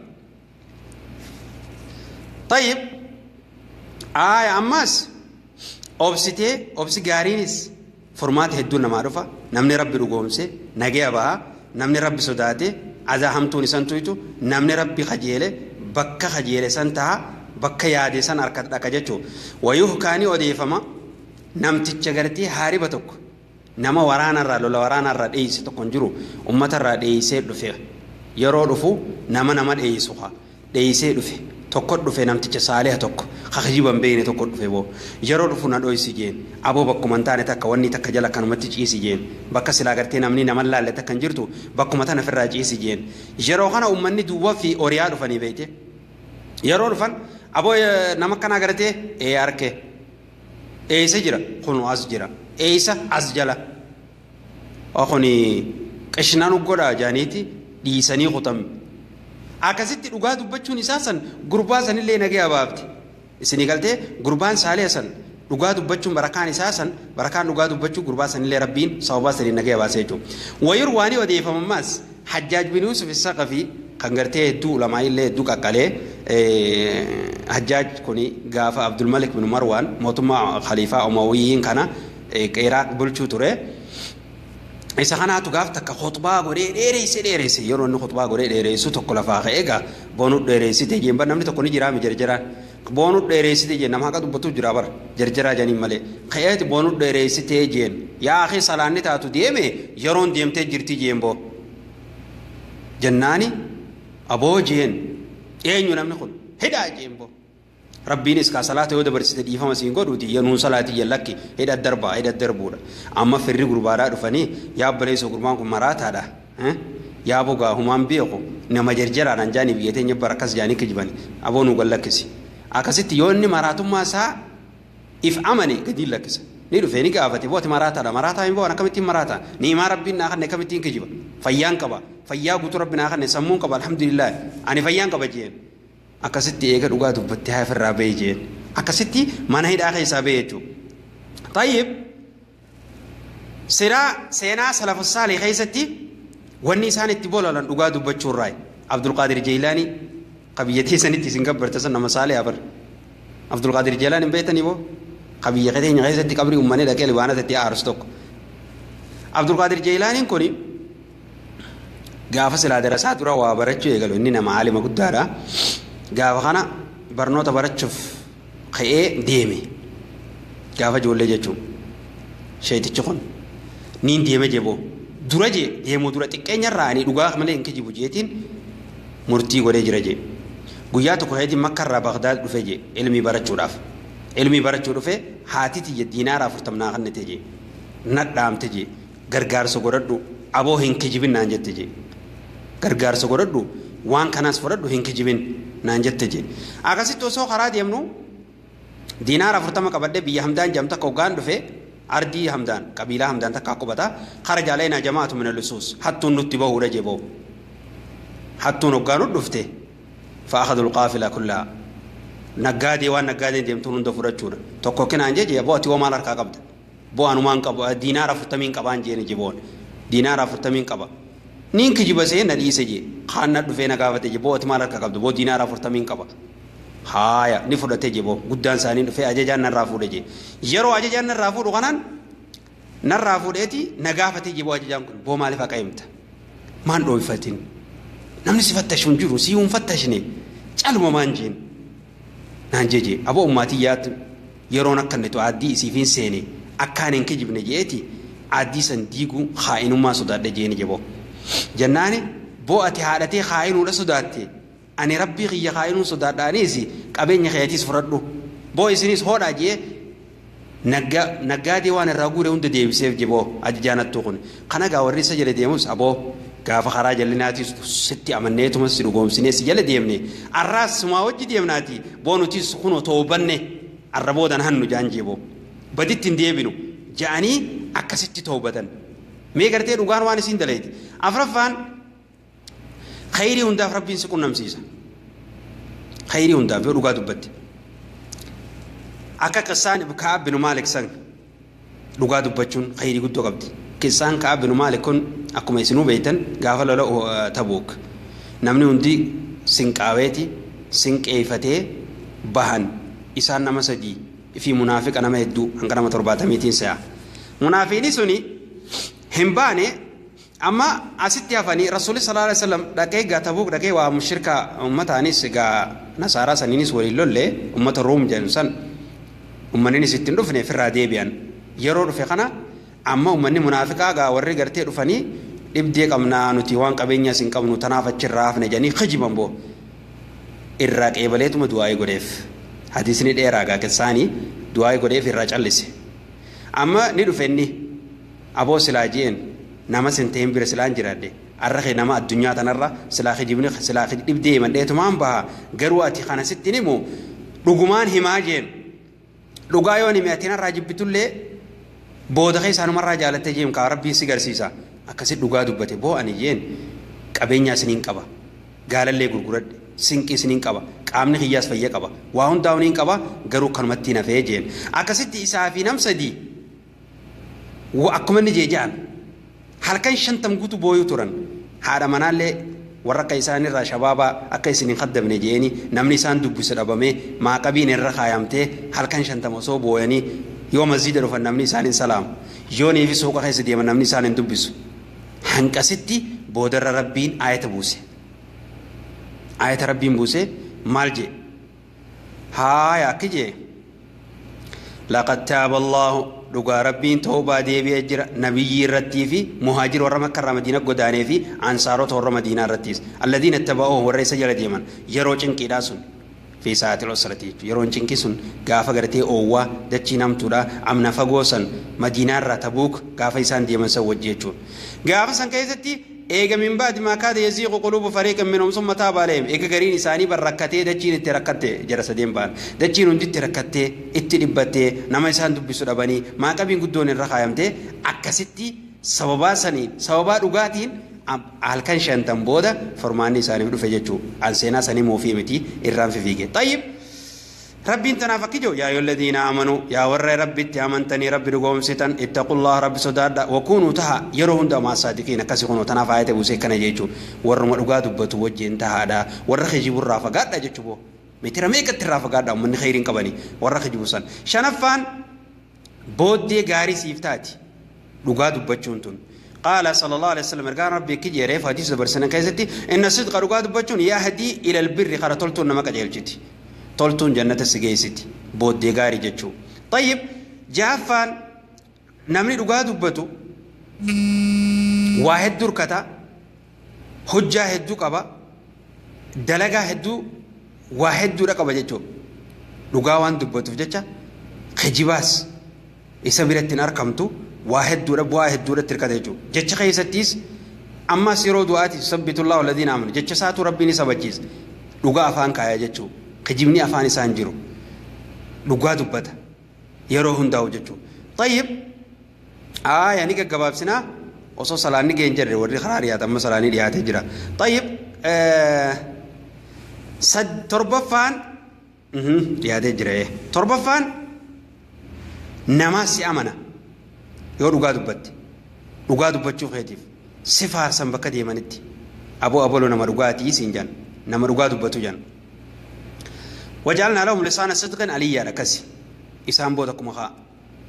tayyib haaya ammas obsitee obsi gaariinis furmaata hedduun namaa dhufa namni rabbi dhugoomse nagaya baha namni rabbi sodaate adaa hamtuun isan tuytu namni rabbi kajeele bakka kajeele san taha bakka yaade san harka dhaqa jechuu wayuhkaanii odeeffama namticha gartee haariba tokko nama waraanarraa lola waraanarraa dheeyse tokko hin jiru uummatarraa dheeysee dhufe yeroo dhufu nama nama dheeysu haa dheeysee dhufe tokko dhufe namticha saaliha tokko Kijiban beeyne tokko dhufe boo yeroo dhufu na dhoysi jeen aboo bakkuma hin taane takka wanni takka jala kanumatti ciisi jeen bakka silaa gartee namni nama laalle takka hin jirtu bakkuma tana ofirraa ciisi jeen yeroo kana uummanni duwwaa fi oriyaa dhufanii beeyte yeroo dhufan aboo nama akkanaa gartee ee arke eessa jira kunu as jira eessa as jala kuni qishnaan godhaa jaaniiti dhiisanii kutan akkasitti dhugaa dubbachuun isaa san gurbaa sanillee nagaya baafti. Isinii galtee gurbaan saalee san dhugaa dubbachuun barakaan isaa san barakaan dhugaa dubbachuu gurbaa sanillee rabbiin sababaa saniin nagaya baasee jechuudha. Wayir waanii odeeffamammaas Hajjaaj bin Yuusuf Saqafii kan gartee hedduu ulamaa illee hedduu qaqqalee Hajjaaj kuni gaafa Abdulmalik bin Marwaan mootummaa khaliifaa Umawiyyiin kana Iraaq bulchuu ture. Isa kanaatu gaaf takka khutbaa godhee dheereesse dheereesse yeroo inni khutbaa godhee dheereessu tokko lafaa ka'ee egaa boonuu dheereessite jeen bar namni tokko ni jiraame jarjaraan boonuu dheereessite jeen nama haqa dubbatu jira bara jarjaraa janiin malee ka'eeti boonuu dheereessite jeen yaa akhi salaanni taatu deeme yeroon deemtee jirti jeen boo jennaani aboo jeen eenyu namni kun hidhaa jeen boo rabbiinis kaa salaata yoo dabarsite dhiifama siin godhuuti yenuun salaatii jallakki hidha darbaa hidha darbuudha amma firri gurbaadhaa dhufanii yaa baleessoo gurbaan kun maraataadha yaa bogaa humaan beeku nama jarjaraadhaan jaanii biyya teenya bara akkas jaanii kijibani aboo nu gallakkisi akkasitti yoo inni maraatummaa isaa if amane gadi lakkisa ni dhufee ni gaafate booti maraataadha maraataa hin bo'an akkamittiin maraataa ni'imaa rabbiin naa kanne akkamittiin kijiba fayyaan qaba fayyaa guutuu rabbi naa kanne sammuun qaba alhamdulillah ani fayyaan qaba jeen akkasitti eega dhugaa dubbattee haa ofirraa ba'e jeen akkasitti mana hidhaa keessaa ba'e jechuudha. Tayyib siraa seenaa salafu saalih keessatti wanni isaan itti bolalan dhugaa dubbachuurraa Abdulqaadir Jeelaanii qabiyyatii sanitti isin gabbarta san nama saalih abar Abdulqaadir Jeelaanii hin beektanii boo qabiyya keenya keessatti qabrii uummanni dhaqee libaana itti aarsu tokko. Abdulqaadir Jeelaaniin kuni gaafa silaa darasaa dura waa barachuu eegalu inni nama aalima guddaadha. Gaafa kana barnoota barachuuf ka'ee deeme gaafa ijoollee jechuun sheetichi kun niin deeme jeboo dura jee deemuu dura xiqqeenyarraa ani dhugaa malee hin kijibu jeetiin murtii godhee jira jee guyyaa tokko heetiin makkarraa Bagdaad dhufe jee ilmii barachuudhaaf ilmii barachuu dhufe haati tiyya diinaara 40 naa kennite jee nadhaamte jee gargaarsa godhadhu aboo hin kijibin naan jette jee gargaarsa godhadhu waan kanaas fudhadhu hin kijibin naan jette jee akkasitti osoo karaa deemnu diinaara 40 qabadhee biyya Hamdaan jedhamtu takka hoggaan dhufe ardii Hamdaan qabiilaa Hamdaan takka qubata kharaja alaynaa jamaatu min al-lusuus hattuun nutti bahuudha jee boo hattuun hoggaan dhufte fa'akhadhu al-qaafila kullaha naggaadee waan naggaadeen deemtuun hunda fudhachuudha tokko kinaan jee jee boo ati hoo maal harkaa qabda boo anumaan qabu diinaara 40 qabaan jeeni jee boon diinaara 40 qaba niin kijiba see na dhiise jee kaan na dhufee na gaafate jee boo ati maal harkaa qabdu boo diinaara 40 qaba haaya ni fudhate jee boo guddaan isaanii dhufee ajajaan narraa fuudhe jee yeroo ajajaan narraa fuudhu kanaan narraa fuudheeti na gaafate jee boo ajajaan kun boo maaliif haqa himta maan dhooyfatin namni si fattashu hin jiru si hin fattashne caluma maan jeen naan jee jee aboo ummaatii yaatu yeroon akka inni aaddii isiif hin seene akkaan hin kijibne jeeti aaddii san diiguu haa'inummaa sodaadhe jeeni jee boo jennaani boo ati haadhatee haa'inuudha sodaatte ani rabbii kiyya haa'inuun sodaadhaanis qabeenya keetiis fudhadhu boo isinis hoodhaa jee naggaadee waan irraa guure hunda deebiseef jee boo ajajaanattuu kun kana gaa warri isa jala deemus aboo gaafa karaa jallinaatis sitti amanneetuma si dhugoomsinee si jala deemne arraas sumaa wajji deemnaati boo nutis kunoo toobanne arra boodan hannu jaan jee boo baditti hin deebinu ja'anii akkasitti toobatan mee gartee dhugaan waan isin dalayti afraffaan khayrii hundaaf rabbiin si qunnamsiisa khayrii hundaaf yoo dhugaa dubbatte akka qissaan Ka'ab bin Maalik san dhugaa dubbachuun khayrii guddoo qabdi qissaan Ka'ab bin Maalik kun akkuma isinuu beektan gaafa lola Tabuuk namni hundi sinqaaweeti sinqeeffatee bahan isaan nama sadii fi munaafiqa nama hedduu hanga nama 70tiin se'a munaafiqni suni hin baane amma asitti hafanii rasuulli sallallahu alaihi wasallam dhaqee gaa Tabuuk dhaqee waa mushrika ummataanis gaa nasaaraa saniinis waliin lolle ummata Room jedhu san ummanninis ittiin dhufne ofirraa deebi'an yeroo dhufe kana amma ummanni munaafiqaa gaa warri gartee dhufanii dhibdee qabnaa nuti waan qabeenyaas hin qabnu tanaaf achirraa hafne jedhanii kijiban boo irraa qeebaleetuma du'aa'ee godheef Hadiisni dheeraa gaa keessaanii du'aa godheef irraa callise. Amma ni dhufe inni aboo silaa jeen nama sin ta'in bira silaan jiraadhe arra kee nama addunyaa tanarra silaa kijibni silaa dhibdee mandheetumaan baha garuu ati kana sitti himu dhugumaan himaa jeen dhugaa yoon hime ati narraa jibbitullee booda kee isaanumarraa jaalattee jeen kaa rabbiin si garsiisa akkasi dhugaa dubbate boo ani jeen qabeenyaa isiniin qaba gaalallee gurguradhe sinqii isiniin qaba qaamni kiyyaas fayya qaba waa hundaa niin qaba garuu kanumatti nafee jeen akkasitti isaa fi nam sadii akkuma inni jeejaan halkan 50 guutuu booyuu turan haadha manaallee warra akka isaanirraa shabaabaa akka isin hin kaddamne jeeni namni isaan dubbise dhabamee maaqabiin irra kaayamtee halkan 50 osoo booyanii yoo masjiida dhufan namni isaan hin salaamu yoo niifi suuqa keessa deeman namni isaan hin dubbisu hanqasitti boodarra rabbiin ayata buuse ayata rabbiin buuse maal jee haaya akki jee laqad taaba allaahu dhugaa rabbiin tawbaa deebi'ee jira nabiyyi irrattii fi muhaajir warra makka irraa madiina godaanee fi ansaarota warra madiinaa irrattiis alladiina ittaba'uuhu warra isa jala deeman yeroo cinqiidhaa sun fi sa'aatil usrati jechuudha yeroon cinqii sun gaafa gartee oowwaa dachii namtuudha amna fagoo san madiinaa irraa tabuuk gaafa isaan deeman san wajji jechuudha gaafa san keessatti eega min baadi maa kaada yaziiqu quluubu fariiqin minhum summa taaba alayhim eega gariin isaanii bar rakkatee dachiin itti rakkatte jara sadeen ba'an dachiin hundi itti rakkattee itti dhibbattee nama isaan dubbisu dhabanii maaqabiin guddoon irra kaayamtee akkasitti sababaa saniin sababaa dhugaatiin halkan 50 booda furmaanni isaaniif dhufe jechuu an seenaa sanii moofii miti irraan fifiige tayyib ربي انتنا فكجو يا أيها الذين آمنوا يا ور ربي آمنتني ربي رقوم ستن اتقوا الله رب سداد وكونوا تها يرون دما صادقين كسيكونوا تنا فايته بوسي كنا جيجو ور مدغا دبتو وجه انتها دا ور خجيب الرافقات دا جيجو متر ميكت الرافقات دا من خيرين قبني ور خجيب سن شنفان بودي غاري سيفتاتي دغا دبچونتون قال صلى الله عليه وسلم قال ربي كجيره حديث برسنه كيستي ان الصدق رغا دبچون يهدي الى البر خرطلتون نما قجلجتي toltuun jannata si geessiti booddee gaarii jechuu tayyib jaaffaan namni dhugaa dubbatu waa hedduu hirkata hojjaa hedduu qaba dalagaa hedduu waa hedduudha qaba jechuu dhugaa waan dubbatuuf jecha kijibaas isa biratti hin argamtu waa hedduudha bu'aa hedduudhatti hirkata jechuu jecha keessattis ammas yeroo du'aati sabbitullahu alladhiina amanu jecha isaatu rabbiin isa bachiisa dhugaa afaan kaayaa jechuu kijibni afaan isaan jiru dhugaa dubbata yeroo hundaa'u jechuudha. Tayyib aayaa ni gaggabaabsinaa osoo salaanni ga'een jirre warri karaa dhiyaate amma salaanni dhiyaatee jira. Tayyib torbaffaan dhiyaatee jira. Torbaffaan namaa si amana yoo dhugaa dubbatte dhugaa dubbachuuf keetiif si faarsan bakka deemanitti aboo aboloo nama dhugaatii siin jedhan nama dhugaa dubbatu jedhan. وجعلنا لهم لسان صدق عليا ركسي إسام بودا كما خا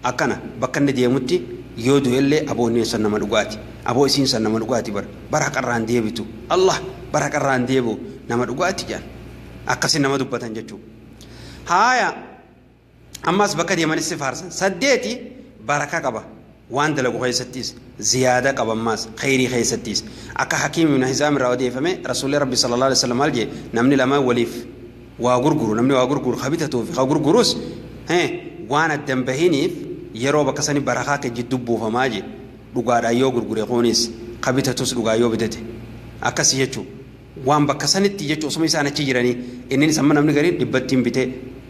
أكنا بكن ديمتي يودو اللي أبو نيسان نما دغاتي أبو إسين سن نما دغاتي بر برك الران ديبتو الله برك الران ديبو نما دغاتي جان أكسي نما دبتان جچو هايا أماس بكا ديمان استفارسن سديتي بركة قبا وان دلقو خيستيس زيادة قبا ماس خيري خيستيس أكا حكيم من هزام الراودي فمي رسول ربي صلى الله عليه وسلم قال نمني لما وليف waa gurguru namni waa gurguru habitatuu fi gurgurus waan addan bahiniif yeroo bakka sani barakaa kee jidduu buufamaa je dhugaadhaan yoo gurgure kunis habitatus dhugaa yoo bitate akkasii jechuu waan bakka sanitti jechuu osuma isaan achi jiranii inni samma namni gariin 100 bite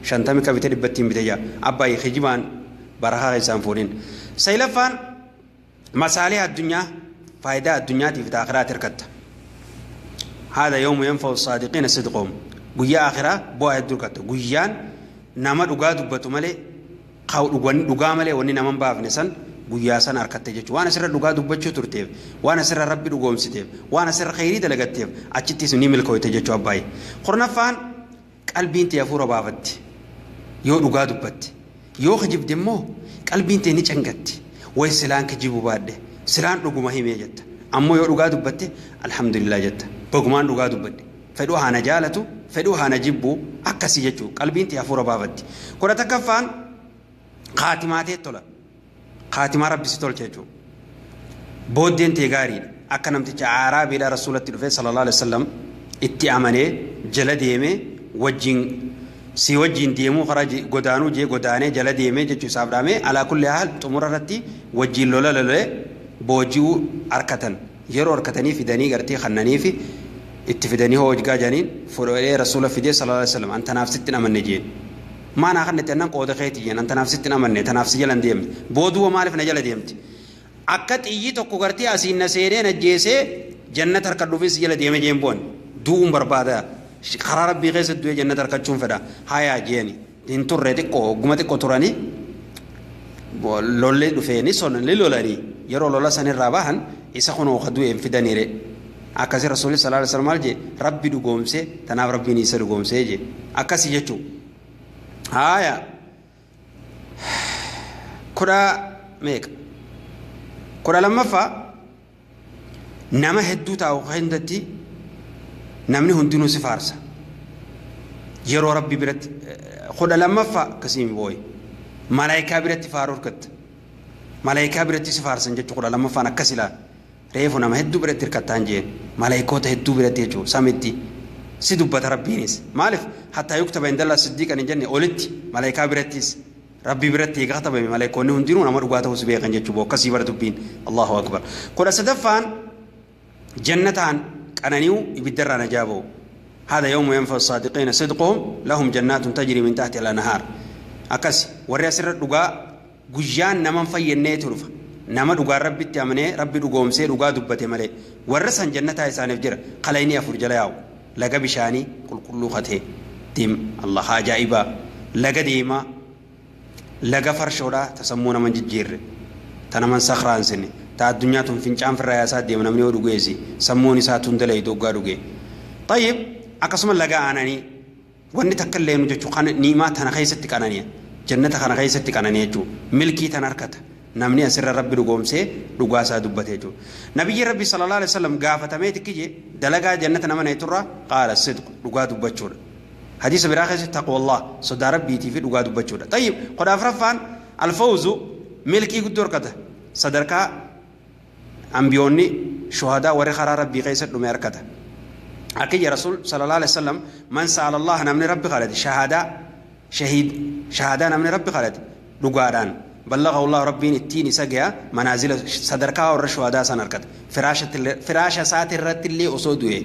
50 ka bite 100 bite jaa abbaayee kijibaan barakaa isaan fuudhin. Saylaffaan masaalee addunyaa faayidaa addunyaatiif aakhiraatti hirkatta. هذا يوم ينفع الصادقين صدقهم guyyaa akhiraa bu'aa hedduu hirkatta guyyaan nama dhugaa dubbatu malee dhugaa malee wanni nama hin baafne san guyyaa san harkatte jechuudha waan asirra dhugaa dubbachuu turteef waan asirra rabbi dhugoomsiteef waan asirra khayrii dalagatteef achittis ni milkooyte jechuu abbaayee kurnaffaan qalbiin tee hafuura baafatti yoo dhugaa dubbatte yoo kijibde immoo qalbiin tee ni cangatti way silaan kijibu baadhe silaan dhuguma himee jetta ammoo yoo dhugaa dubbatte alhamdulillah jetta bagumaan dhugaa dubbadhe fedhuu haana jaalatu fedhuu haana jibbu akkasii jechuudha qalbiin tee hafuura baafatti 11ffaan kaatimaa tee tola kaatimaa rabbi si tolcha jechuudha booddeen tee gaariidha akka namticha aaraabiidha rasuulatti dhufe sallallahu alaihi wasallam itti amanee jala deemee wajjin Si wajjiin deemuu karaa godaanuu jee godaanee jala deemee jechuu isaaf dhaamee alaa kulli haal xumura irratti wajjiin lola lolee booji'uu harkatan yeroo harkatanii fidanii gartee kannanii fi itti fidanii hoo hojgaa jedhaniin fudhee rasuula fidee sallallahu alaihi wasallam an tanaaf sitti amanne jeen maanaa kan itti annan qooda keetii jeen an tanaaf sitti amanne tanaaf si jala hin deemne booduwa maaliif na jala deemti akka xiyyi tokko gartee asiin na seenee na jeesee jannata harkadhuufis jala deeme jeen boon du'uun barbaada karaa rabbii keessa du'ee jannata harkachuun fedha hayaa jeeni hin turre xiqqoo ogguma xiqqoo turanii lolli dhufeeni sonni lolanii yeroo lola sanirraa bahan isa kunoo ka du'een fidaniire akkasi rasuulli sallallahu alaihi wasallam maal jee rabbi dhugoomse tanaaf rabbiin isa dhugoomsee jee akkasi jechuu haya kudha meeqa kudha lammaffaa nama hedduu taa'u hundatti namni hundinuu si faarsa yeroo rabbi biratti kudha lammaffaa akkasiin booye malaayikaa biratti faaruu hirkatta malaayikaa biratti si faarsan jechuu kudha lammaffaan akkas ilaala reefu nama hedduu biratti hirkattaan jeen malaayikoota hedduu biratti jechuu samitti si dubbata rabbiinis maaliif hattaa yuktaba indallaa siddiiqan hin jenne olitti malaayikaa birattis rabbi biratti eega katabame malaayikoonni hundinuu nama dhugaa ta'uu si beekan jechuu boo akkasii bara dubbiin allahu akbar kudha sadaffaan jannataan qanani'uu ibiddarraa najaa ba'u هذا يوم ينفع الصادقين صدقهم لهم جنات تجري من تحتها الأنهار akkas warri asirra dhugaa guyyaan nama fayyannee dhufa nama dhugaa rabbitti amanee rabbi dhugoomsee dhugaa dubbate malee warra san jannataa isaaniif jira qalayni afur jala yaa'u laga bishaanii qulqulluu katee deem allah ajaa'ibaa laga deemaa laga farshoodhaa ta sammuu naman jijjiirre ta naman sakraansine ta addunyaa tun fincaan firraa yaasaa deema namni yoo dhugeessi sammuun isaa tun dalaydu hoggaa dhuge tayyib akkasuma laga aananii wanni takka illee nu jechuu kan niimaa tana keessatti qanani'a jannata kana keessatti qananii jechuudha milkii tan harkata namni asirra rabbi dhugoomsee dhugaa isaa dubbate jechuudha nabiyyi rabbi sallallahu alaihi wasallam gaafatamee tikkije dalagaa jannata nama neeturra qaala sidq dhugaa dubbachuudha hadiisa biraa keessatti taqwallah sodaa rabbiitii fi dhugaa dubbachuudha tayyib kudha afraffaan alfawzu milkii guddoo harkata sadarkaa ambiyoonni shuhadaa warri karaa rabbii keessa dhume harkata akiyya rasuul sallallahu alaihi wasallam man sa'ala allah namni rabbi kadhate shahadaa شهيد شهادة من ربي خالد لقاران بلغه الله ربي التين سجيا منازل صدركا والرشوة دا سنركت فراشة سات الرت اللي أصودوه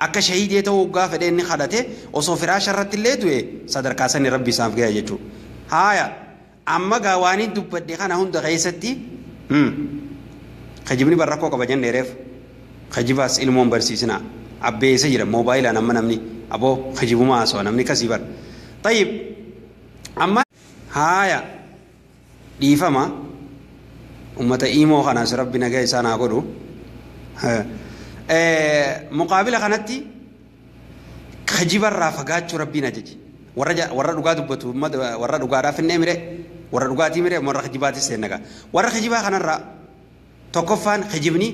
أكا شهيد يتوقع فدين خالته أصو فراشة الرت اللي دوه صدركا سن ربي سامف جيا يجو هايا أما قواني دبت دخان هم دغيستي خجبني بركو كبجن نعرف خجباس علمون برسيسنا أبي سجرا موبايل أنا منامني أبو خجبو ما أسوأ نمني كسيبر طيب أما هايا dhiifama ummata imoo kanaas rabbi nagaa isaan haa godhu muqaabila kanatti kijibarraa fagaachuu rabbiin ajaje warra dhugaa dubbatu warra dhugaadhaaf hin mire warra dhugaatii mire warra kijibaatis seennagaa warra kijibaa kanarraa tokkoffaan kijibni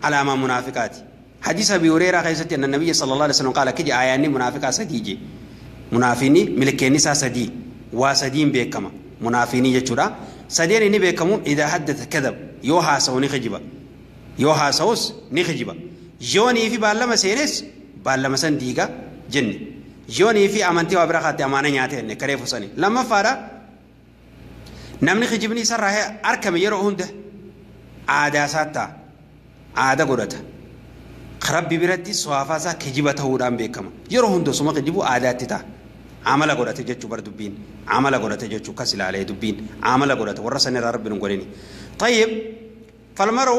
alaamaa munaafiqaati حديث أبي هريرة قيست أن النبي صلى الله عليه وسلم قال كجي آياني منافقة سديجي منافيني ملكيني سا سدي وسدين بكما منافيني يجورا سدين إني بكمون إذا حدث كذب يوها سوني خجبا يوها سوس نخجبا يوني في بالما سينس بالما سنديغا جن يوني في أمانتي وبرخات أمانة نياتين كريفو سني لما فارا نمني خجبني سر أركم يرو هنده عادة ساتا عادة قرأتها ربي برتي سوافاسا كجيبته ودان بكما يرو هندو سما كجيبو عادات تا عمل غورته جچو بر دبين عمل غورته جچو كسل عليه دبين عمل غورته ورسن رب نغوريني طيب فالمرو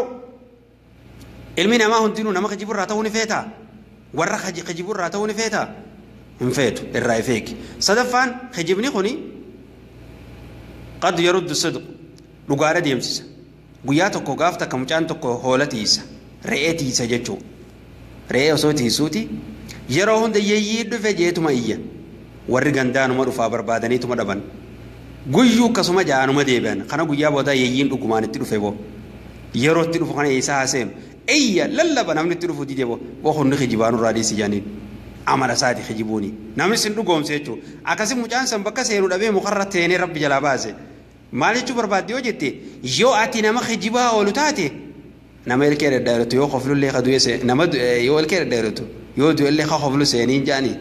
علمنا ما هندينو نما كجيبو راتوني فيتا ور خجيبو راتوني فيتا انفيتو الراي فيك صدفان خجيبني خوني قد يرد الصدق لغاره ديمسس غيا تكو غافتا كمچان تكو هولتيس رئتيس جچو re'ee osoo tiisuuti yeroo hunda yeeyyii dhufe jeetuma iyya warri gandaanuma dhufaa barbaadaniituma dhaban guyyuu akkasuma ja'anuma deebi'an kana guyyaa booda yeeyyiin dhugumaan itti dhufe boo yeroo itti dhufu kana eessaa haaseenu iyya lallaba namni itti dhufu dide boo boo hundi kijibaan irraa dhiisi jaaniin amala isaati kijibuuni namni sin dhugoomse jechuudha akkasi mucaan san bakka seenu dhabee mukarra teenee rabbi jalaa baase maal jechuu barbaadde yoo jette yoo ati nama kijibaa oolu taate nama ilkee dhadhaadhatu yoo qoflullee ka du'e nama yoo ilkee dhadhaadhatu yoo du'ellee ka qoflu seeniin jaanii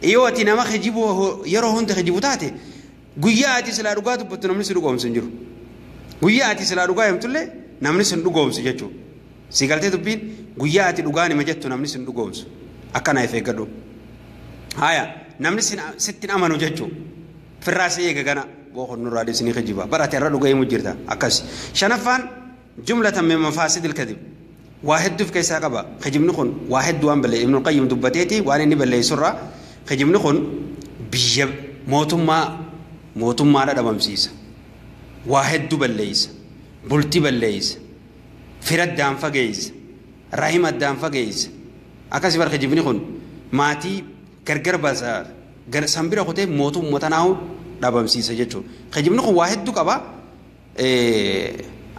Yoo ati nama kijibu yeroo hunda kijibu taate guyyaa ati silaa dhugaa dubbattu namni si dhugoomsu hin jiru. Guyyaa ati silaa dhugaa himtullee namni si dhugoomsu jechuudha. Si galtee dubbiin guyyaa ati dhugaa nima jettu namni si dhugoomsu. Akkana if eeggadhu. Haya namni sitti amanu jechuudha. Firraa si eega gana booqon nurraa dhiisni kijiba. Bara ati irra dhugaa himu jirta akkas. Shanaffaan jumlatan min mafaasidil kadib. Waa hedduuf keessaa qaba. Kijibni kun waa hedduu waan ballee Ibnul Qayyim dubbateeti waan inni balleessurraa kijibni kun biyya mootummaadha dhabamsiisa. Waa hedduu balleessa. Bultii balleessa. Fira addaan fageessa. Rahima addaan fageessa. Akkasii bara kijibni kun maatii gargar baasa sanbira kutee mootummaa tanaahu dhabamsiisa jechuudha. Kijibni kun waa hedduu qaba.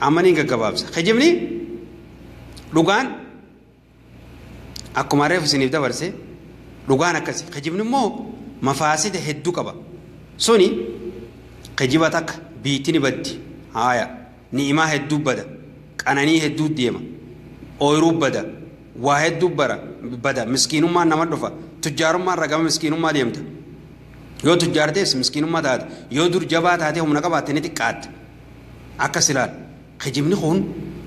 Amma ni gaggabaabsa. Kijibni dhugaan akkuma reefu isiniif dabarse dhugaan akkasi. Kijibni immoo mafaasida hedduu qaba. Suni kijiba takka biitti ni baddi. Haaya ni'imaa hedduu bada. Qananii hedduu deema. Ooyiruu bada. Waa hedduu bada. Miskiinummaan nama dhufa. Tujjaarummaan ragama miskiinummaa deemta. Yoo tujjaartees miskiinummaa taate. Yoo dur jabaa taate humna qabaatte ni xiqqaatte. Akkas ilaal. Kijibni kun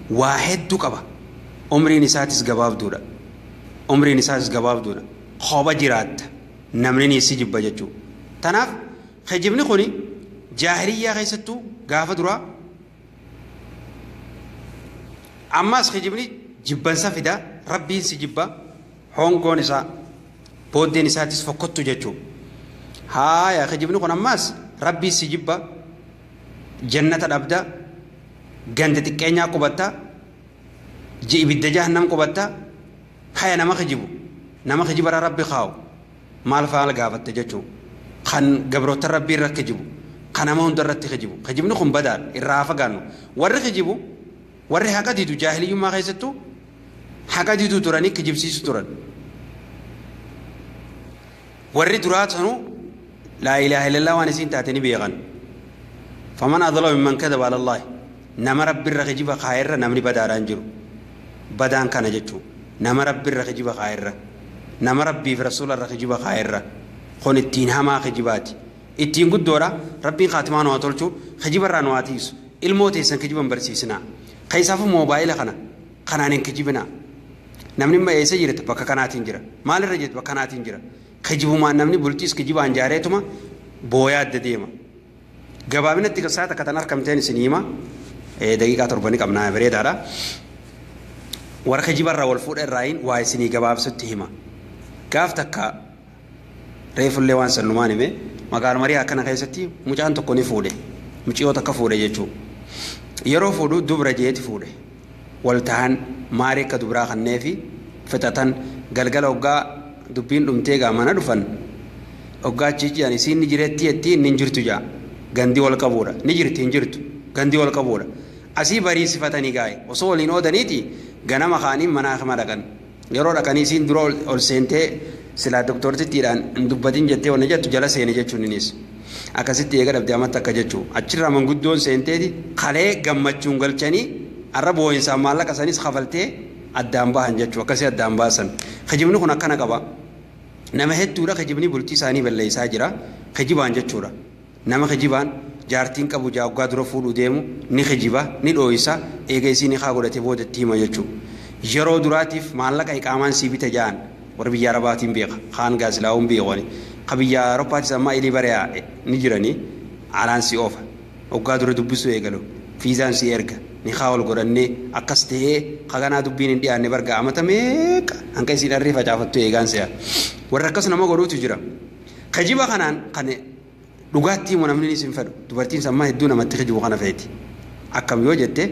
waa hedduu qaba. Umriin isaatis gabaabduudha. Umriin isaatis gabaabduudha. Kopha jiraatta. Namni ni si jibba jechuudha. Tanaaf kijibni kun jaahiliyyaa keessattuu gaafa duraa ammas kijibni jibbansa fida rabbiin si jibba hongoon isaa booddeen isaatis fokkottu jechuudha. Haaya kijibni kun ammas rabbiin si jibba jannata dhabda ganda xiqqeenyaa qubatta ibidda jahannam qubatta haya nama kijibu nama kijibara rabbi kaawu maal faal gaafatte jechuudha. Kan gabroota rabbii irra kijibu kan nama hunda irratti kijibu kijibni kun badaan irraa fagaannu warri kijibu warri haqa didu jaahiliyyummaa keessattuu haqa diduu turanii kijibsiisu turan. Warri duraa sanuu laa ilaaha illallah waan isiin taate ni beekan. Faman adlamu mimman kadaba ala Allahi nama rabbi irra kijiba kaayerra namni badaadhaan jiru. Badaan kana jechuudha. Nama rabbi irra kijiba kaayerra. Nama rabbiif rasuula irra kijiba kaayerra. Kun ittiin hamaa kijibaati. Ittiin guddoodha rabbiin kaatimaa nu haa tolchu kijiba irraa nu haa tiisu. Ilmoo teessan kijiba hin barsiisinaa. Keessaafuu moobaayila kana kanaan hin kijibinaa. Namni immoo eessa jirta bakka kanaatiin jira. Maalirra jirta bakka kanaatiin jira. Kijibumaan namni bultiis kijibaan jaareetuma booyaa adda deema. Gabaabinatti sa'a takka tan argamteen isin hima. Daqiiqaa 7 qabnaa bareedaadha. Warra kijibarraa wal fuudha irraayin waa isinii gabaabsutti hima. Gaaf takka reefullee waan sannumaan hime magaaluma marii akkana keessatti mucaan tokko ni fuudhe. Mucayyoo takka fuudhe jechuudha. Yeroo fuudhu dubra jeeti fuudhe. Wal tahan maarii akka dubraa kanneefi fixatan galgala hoggaa dubbiin dhumtee gaa mana dhufan hoggaa achi jedhan isiin ni jireetti jetti inni hin jirtu jaa. Gandii wal qabuudha. Ni jirti hin jirtu. Gandii wal qabuudha. Asii bariisifatanii gaa'e osoo waliin oodaniiti ganama kaanii manaa kama dhaqan. Yeroo dhaqanii isiin dura ol seentee silaa doktortittiidhaan hin dubbatin jettee wanna jettu jala seene jechuun innis. Akkasitti eega dhabdee amatti akka jechuu. Achirraa manguddoon seenteeti kalee gammachuun galchanii arra boo'insaan maallaqa sanis kafaltee addaan bahan jechuu akkasii addaan baasan. Kijibni kun akkana qaba. Nama hedduudha kijibni bultii isaanii balleessaa jira. Kijibaan jechuudha. Nama kijibaan jaartiin qabu jaaggaa dura fuudhuu deemu ni kijiba ni dhooyisa eega isii ni haa godhatee boodatti hima jechuudha. Yeroo duraatiif maallaqa iqaamaan sii bita ja'an warra biyya Arabaatiin beeka kaan gaasilaa'uun beekani. Ka biyya Awurooppaatis ammaa ilii bari'aa ni jiranii alaan si oofa. Hoggaa dura dubbisuu eegalu fiizaan si erga ni haa wal godhannee akkas ta'ee kaganaa dubbiin hin dhiyaanne barga amata meeqa hanqa isiin dharree facaafattu eegaan si'a. Warra akkas nama godhuutu jira. Kijiba kanaan kan dhugaatti himu namni isin fedhu dubartiin sammaa hedduu namatti kijibu kana feeti. Akkam yoo jette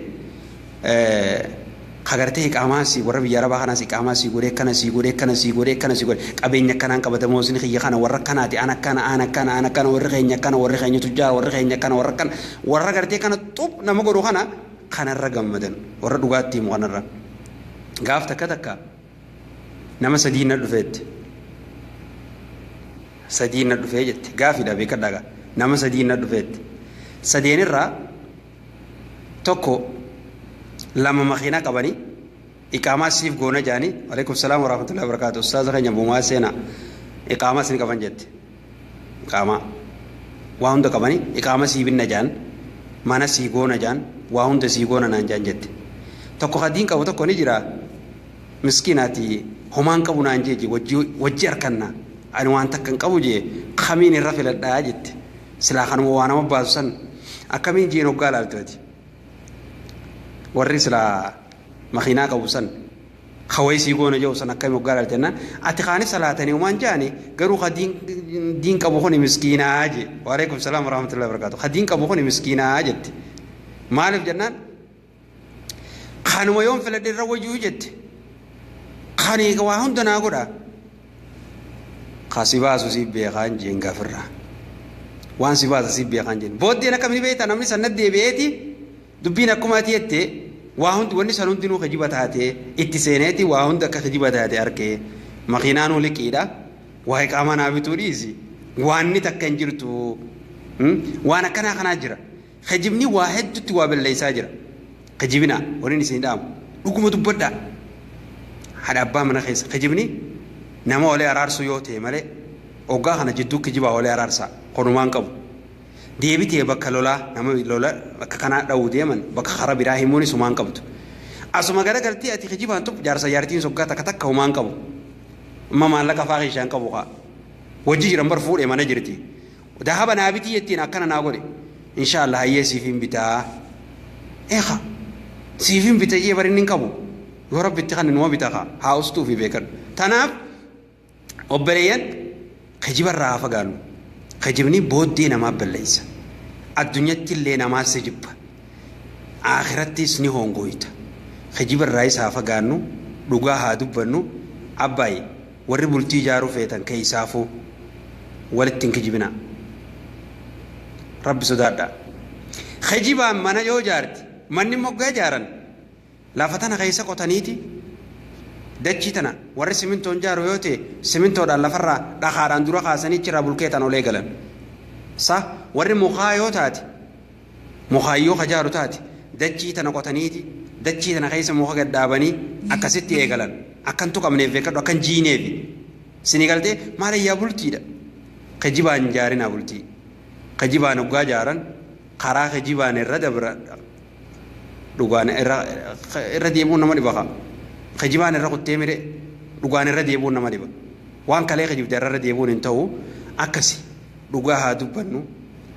kagartee iqaamaa si warra biyya Arabaa kanaas iqaamaa si godhee kana si godhee kana si godhee kana si godhee qabeenya akkanaan qabatamoo isin kiyya kana warra kanaati ana kana ana kana ana kana warri keenya kana warri keenya tujjaara warri keenya kana warra kana warra gartee kana xub nama godhu kana kanarra gammadan warra dhugaatti himu kanarra. Gaaf takka takka nama sadii na dhufeetti. Sadii na dhufee jette gaafiidha beekadhaa nama sadii na dhufeetti. Sadeenirraa tokko lama makiinaa qabanii iqaamaa siif goona jaanii alaikum salaam warahmatullahi wabarakaatu ustaaza keenya buumaa seenaa Iqaamas ni qaban jette. Iqaamaa waa hunda qabanii iqaama sii binna jaan mana sii goona jaan waa hunda sii goona naan jaan jette. Tokko hadiin qabu tokko ni jira miskiinaati homaan qabu naan jee wajji harkanna ani waan takka hin qabu jee kamiin irra filadhaa jette. Silaa kanuma waa nama baasu san akkamiin jeen hoggaa laaltooti. Warri silaa makiinaa qabu san hawai sii goona jedhu san akkamiin hoggaa laalte jennaan ati kaanis salaatanii homaan jaani garuu ka diin qabu kuni miskiinaa jee. Waalaikum salaam warahmatullahi wabarakatuh. Ka diin qabu kuni miskiinaa jette. Maaliif jennaan kanuma yoon filadhe irra wayyuu jette. Kani waa hunda naa godha. Kasi baasu si beekaan jeen gaafirraa. Waan si baasa si beekaan jeen. Booddeen akkamii beektaa namni sanatti deebi'eeti dubbiin akkuma ati jette waa hundi wanni san hundinuu kijiba taate itti seeneeti waa hundi akka kijiba taate arkee makiinaanuu liqiidha waa iqaamaa naa bituu dhiisi waanni takka hin jirtu waan akkanaa kanaa jira. Kijibni waa hedduutti waa balleessaa jira. Kijibina waliin isin dhaamu dhuguma dubbadhaa. Haadha abbaa mana keessa kijibni nama walee araarsu yoo ta'e malee hoggaa kana jidduu kijibaa walee araarsa konumaan qabu. Deebitee bakka lolaa nama lola bakka kanaa dha'uu deeman bakka karaa biraa himuunis humaan qabdu. Asuma garagaltee ati kijibaan tokko jaarsa jaartiin soggaa takka takka humaan qabu. Amma maallaqa fa'aa keessaan qabu haa. Wajji jiran bar fuudhee mana jirti. Dahaba naa bitii jettiin akkana naa godhe. Inshaallah hayyee siif hin bitaa. Eeqa siif hin bita jee bari inni hin qabu. Yoo rabbitti kan numa bita haa haa ustuu fi beekan. Tanaaf obboleeyyan kijibarraa haa fagaannu. Kijibni booddee namaa balleessa. Addunyatti illee namaa si jibba. Akhirattis ni hongoyta. Kijibarraa isa haa fagaannu dhugaa haa dubbannu abbaay warri bultii ijaaruu feetan keessaafuu walitti hin kijibinaa. Rabbi sodaadhaa. Kijibaan mana yoo ijaarte manni moggaa ijaaran lafa tana keessa qotaniiti dachii tana warri simintoon ijaaru yoo ta'e simintoodhaan lafarraa dhakaadhaan dura kaasanii achirraa bulkeetan olee galan. Sa warri mukaa yoo taate mukaayyoo kajaaru taate dachii tana qotaniiti dachii tana keessa muka gad dhaabanii akkasitti eegalan. Akkan tuqamneef beekadhu akkan jiineef. Sinii galtee maal bultiidha. Kijibaan ijaarinaa bultii. Kijibaan hoggaa ijaaran karaa kijibaan irra dabra dhugaan irra deemuun nama dhiba kaa. Kijibaan irra kuttee mire dhugaan irra deemuun nama dhiba. Waan kalee kijibde irra deemuun hin ta'u akkasi dhugaa haa dubbannu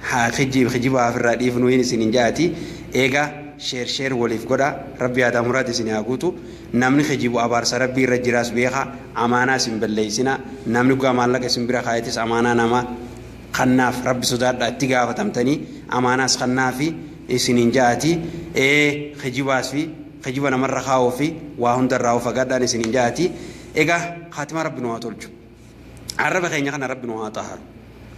haa kijibaa ofirraa dhiifnu hin isin hin jaati. Eegaa sheer sheer waliif godha rabbi aadaa muraati isin haa guutu. Namni kijibu abaarsa rabbii irra jiraas beekaa amaanaa isin balleessina namni dhugaa maallaqa isin bira kaayatis amaanaa namaa kannaaf rabbi sodaadhaa itti gaafatamtanii amaanaas kannaafi isin hin jaati. Kijibaas fi kijiba namarra kaa'uu fi waa hundarraa of fagaadhaan isin hin jaati. Egaa haatimaa rabbi nu haa tolchu. Arraba keenya kana rabbi nu haa xaaru.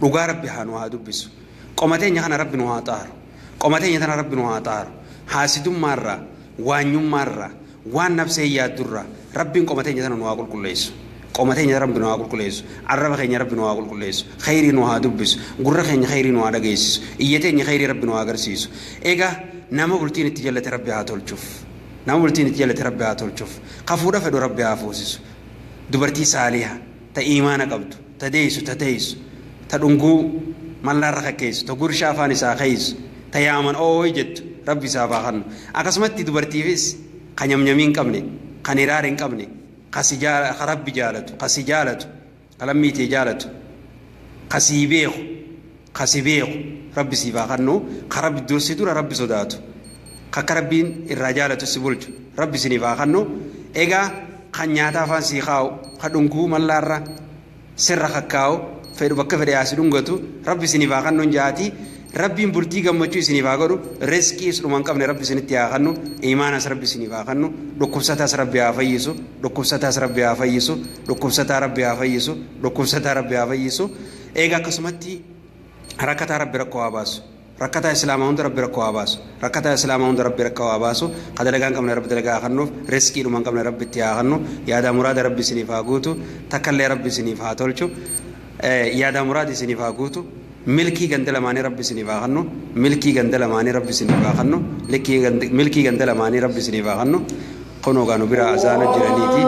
Dhugaa rabbi haa nu haa dubbisu. Qoma teenya kana rabbi nu haa xaaru. Qoma teenya tana rabbi nu haa xaaru. Haasidummaarraa, waanyummaarraa, waan nafsee yaaddurraa rabbiin qoma teenya tana nu haa qulqulleessu. Qoma teenya rabbi nu haa qulqulleessu. Arraba keenya rabbi nu haa qulqulleessu. Khayrii nu haa dubbisu. Gurra keenya khayrii nu haa dhageessisu. Iyya teenya khayrii rabbi nu haa agarsiisu. Egaa nama bultiin itti jallate rabbi haa tolchuuf. Nama bultiin itti jallate rabbi haa tolchuuf. Kafuudha fedhu rabbi haa fuusisu. Dubartii saaliha ta iimaana qabdu ta deessu ta teessu ta dhunguu mallaarra kakkeessu ta gurshaa afaan isaa keeysu ta yaaman ooyi jettu rabbi isaaf haa kennu. Akkasumatti dubartiifis kan nyamnyamii hin qabne kan hiraara hin qabne ka rabbi jaalatu ka si jaalatu ka lammiitee jaalatu ka sii beeku ka si beeku rabbi siif haa kennu ka rabbi dursi dura rabbi sodaatu ka rabbiin irraa jaalatu si bulchu rabbi isiniif haa kennu. Egaa kan nyaata afaan sii kaa'u ka dhunguu mallaarra sirra kakkaa'u fedhu bakka fedhe haa si dhungatu rabbi isiniif haa kennu jaati. Rabbiin bultii gammachuu isiniif haa godhu. Riskiis dhuma hin qabne rabbi isinitti haa kennu. Iimaanas rabbi isiniif haa kennu. Dhukkubsataas rabbi haa fayyisu. Dhukkubsataas rabbi haa fayyisu. Dhukkubsataa rabbi haa fayyisu. Dhukkubsataa rabbi haa fayyisu. Egaa akkasumatti rakkataa rabbi rakkoo haa baasu. Rakkataa islaamaa hunda rabbi rakkoo haa baasu. Rakkataa islaamaa hunda rabbi rakkoo haa baasu. Ka dalagaa hin qabne rabbi dalagaa haa kennuuf. Riskii dhuma hin qabne rabbi itti haa kennu. Yaada muraada rabbi isiniif haa guutu. Takkallee rabbi isiniif haa tolchu. Yaada muraada isiniif haa guutu. Milkii ganda lamaanii rabbi isiniif haa kennu. Milkii ganda lamaanii rabbi isiniif haa kennu. Milkii ganda lamaanii rabbi isiniif haa kennu. Kunoo gaanu bira azaana jiraniiti.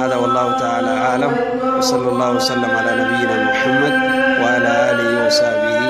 هذا والله تعالى أعلم، وصلى الله وسلم على نبينا محمد وعلى آله وصحبه.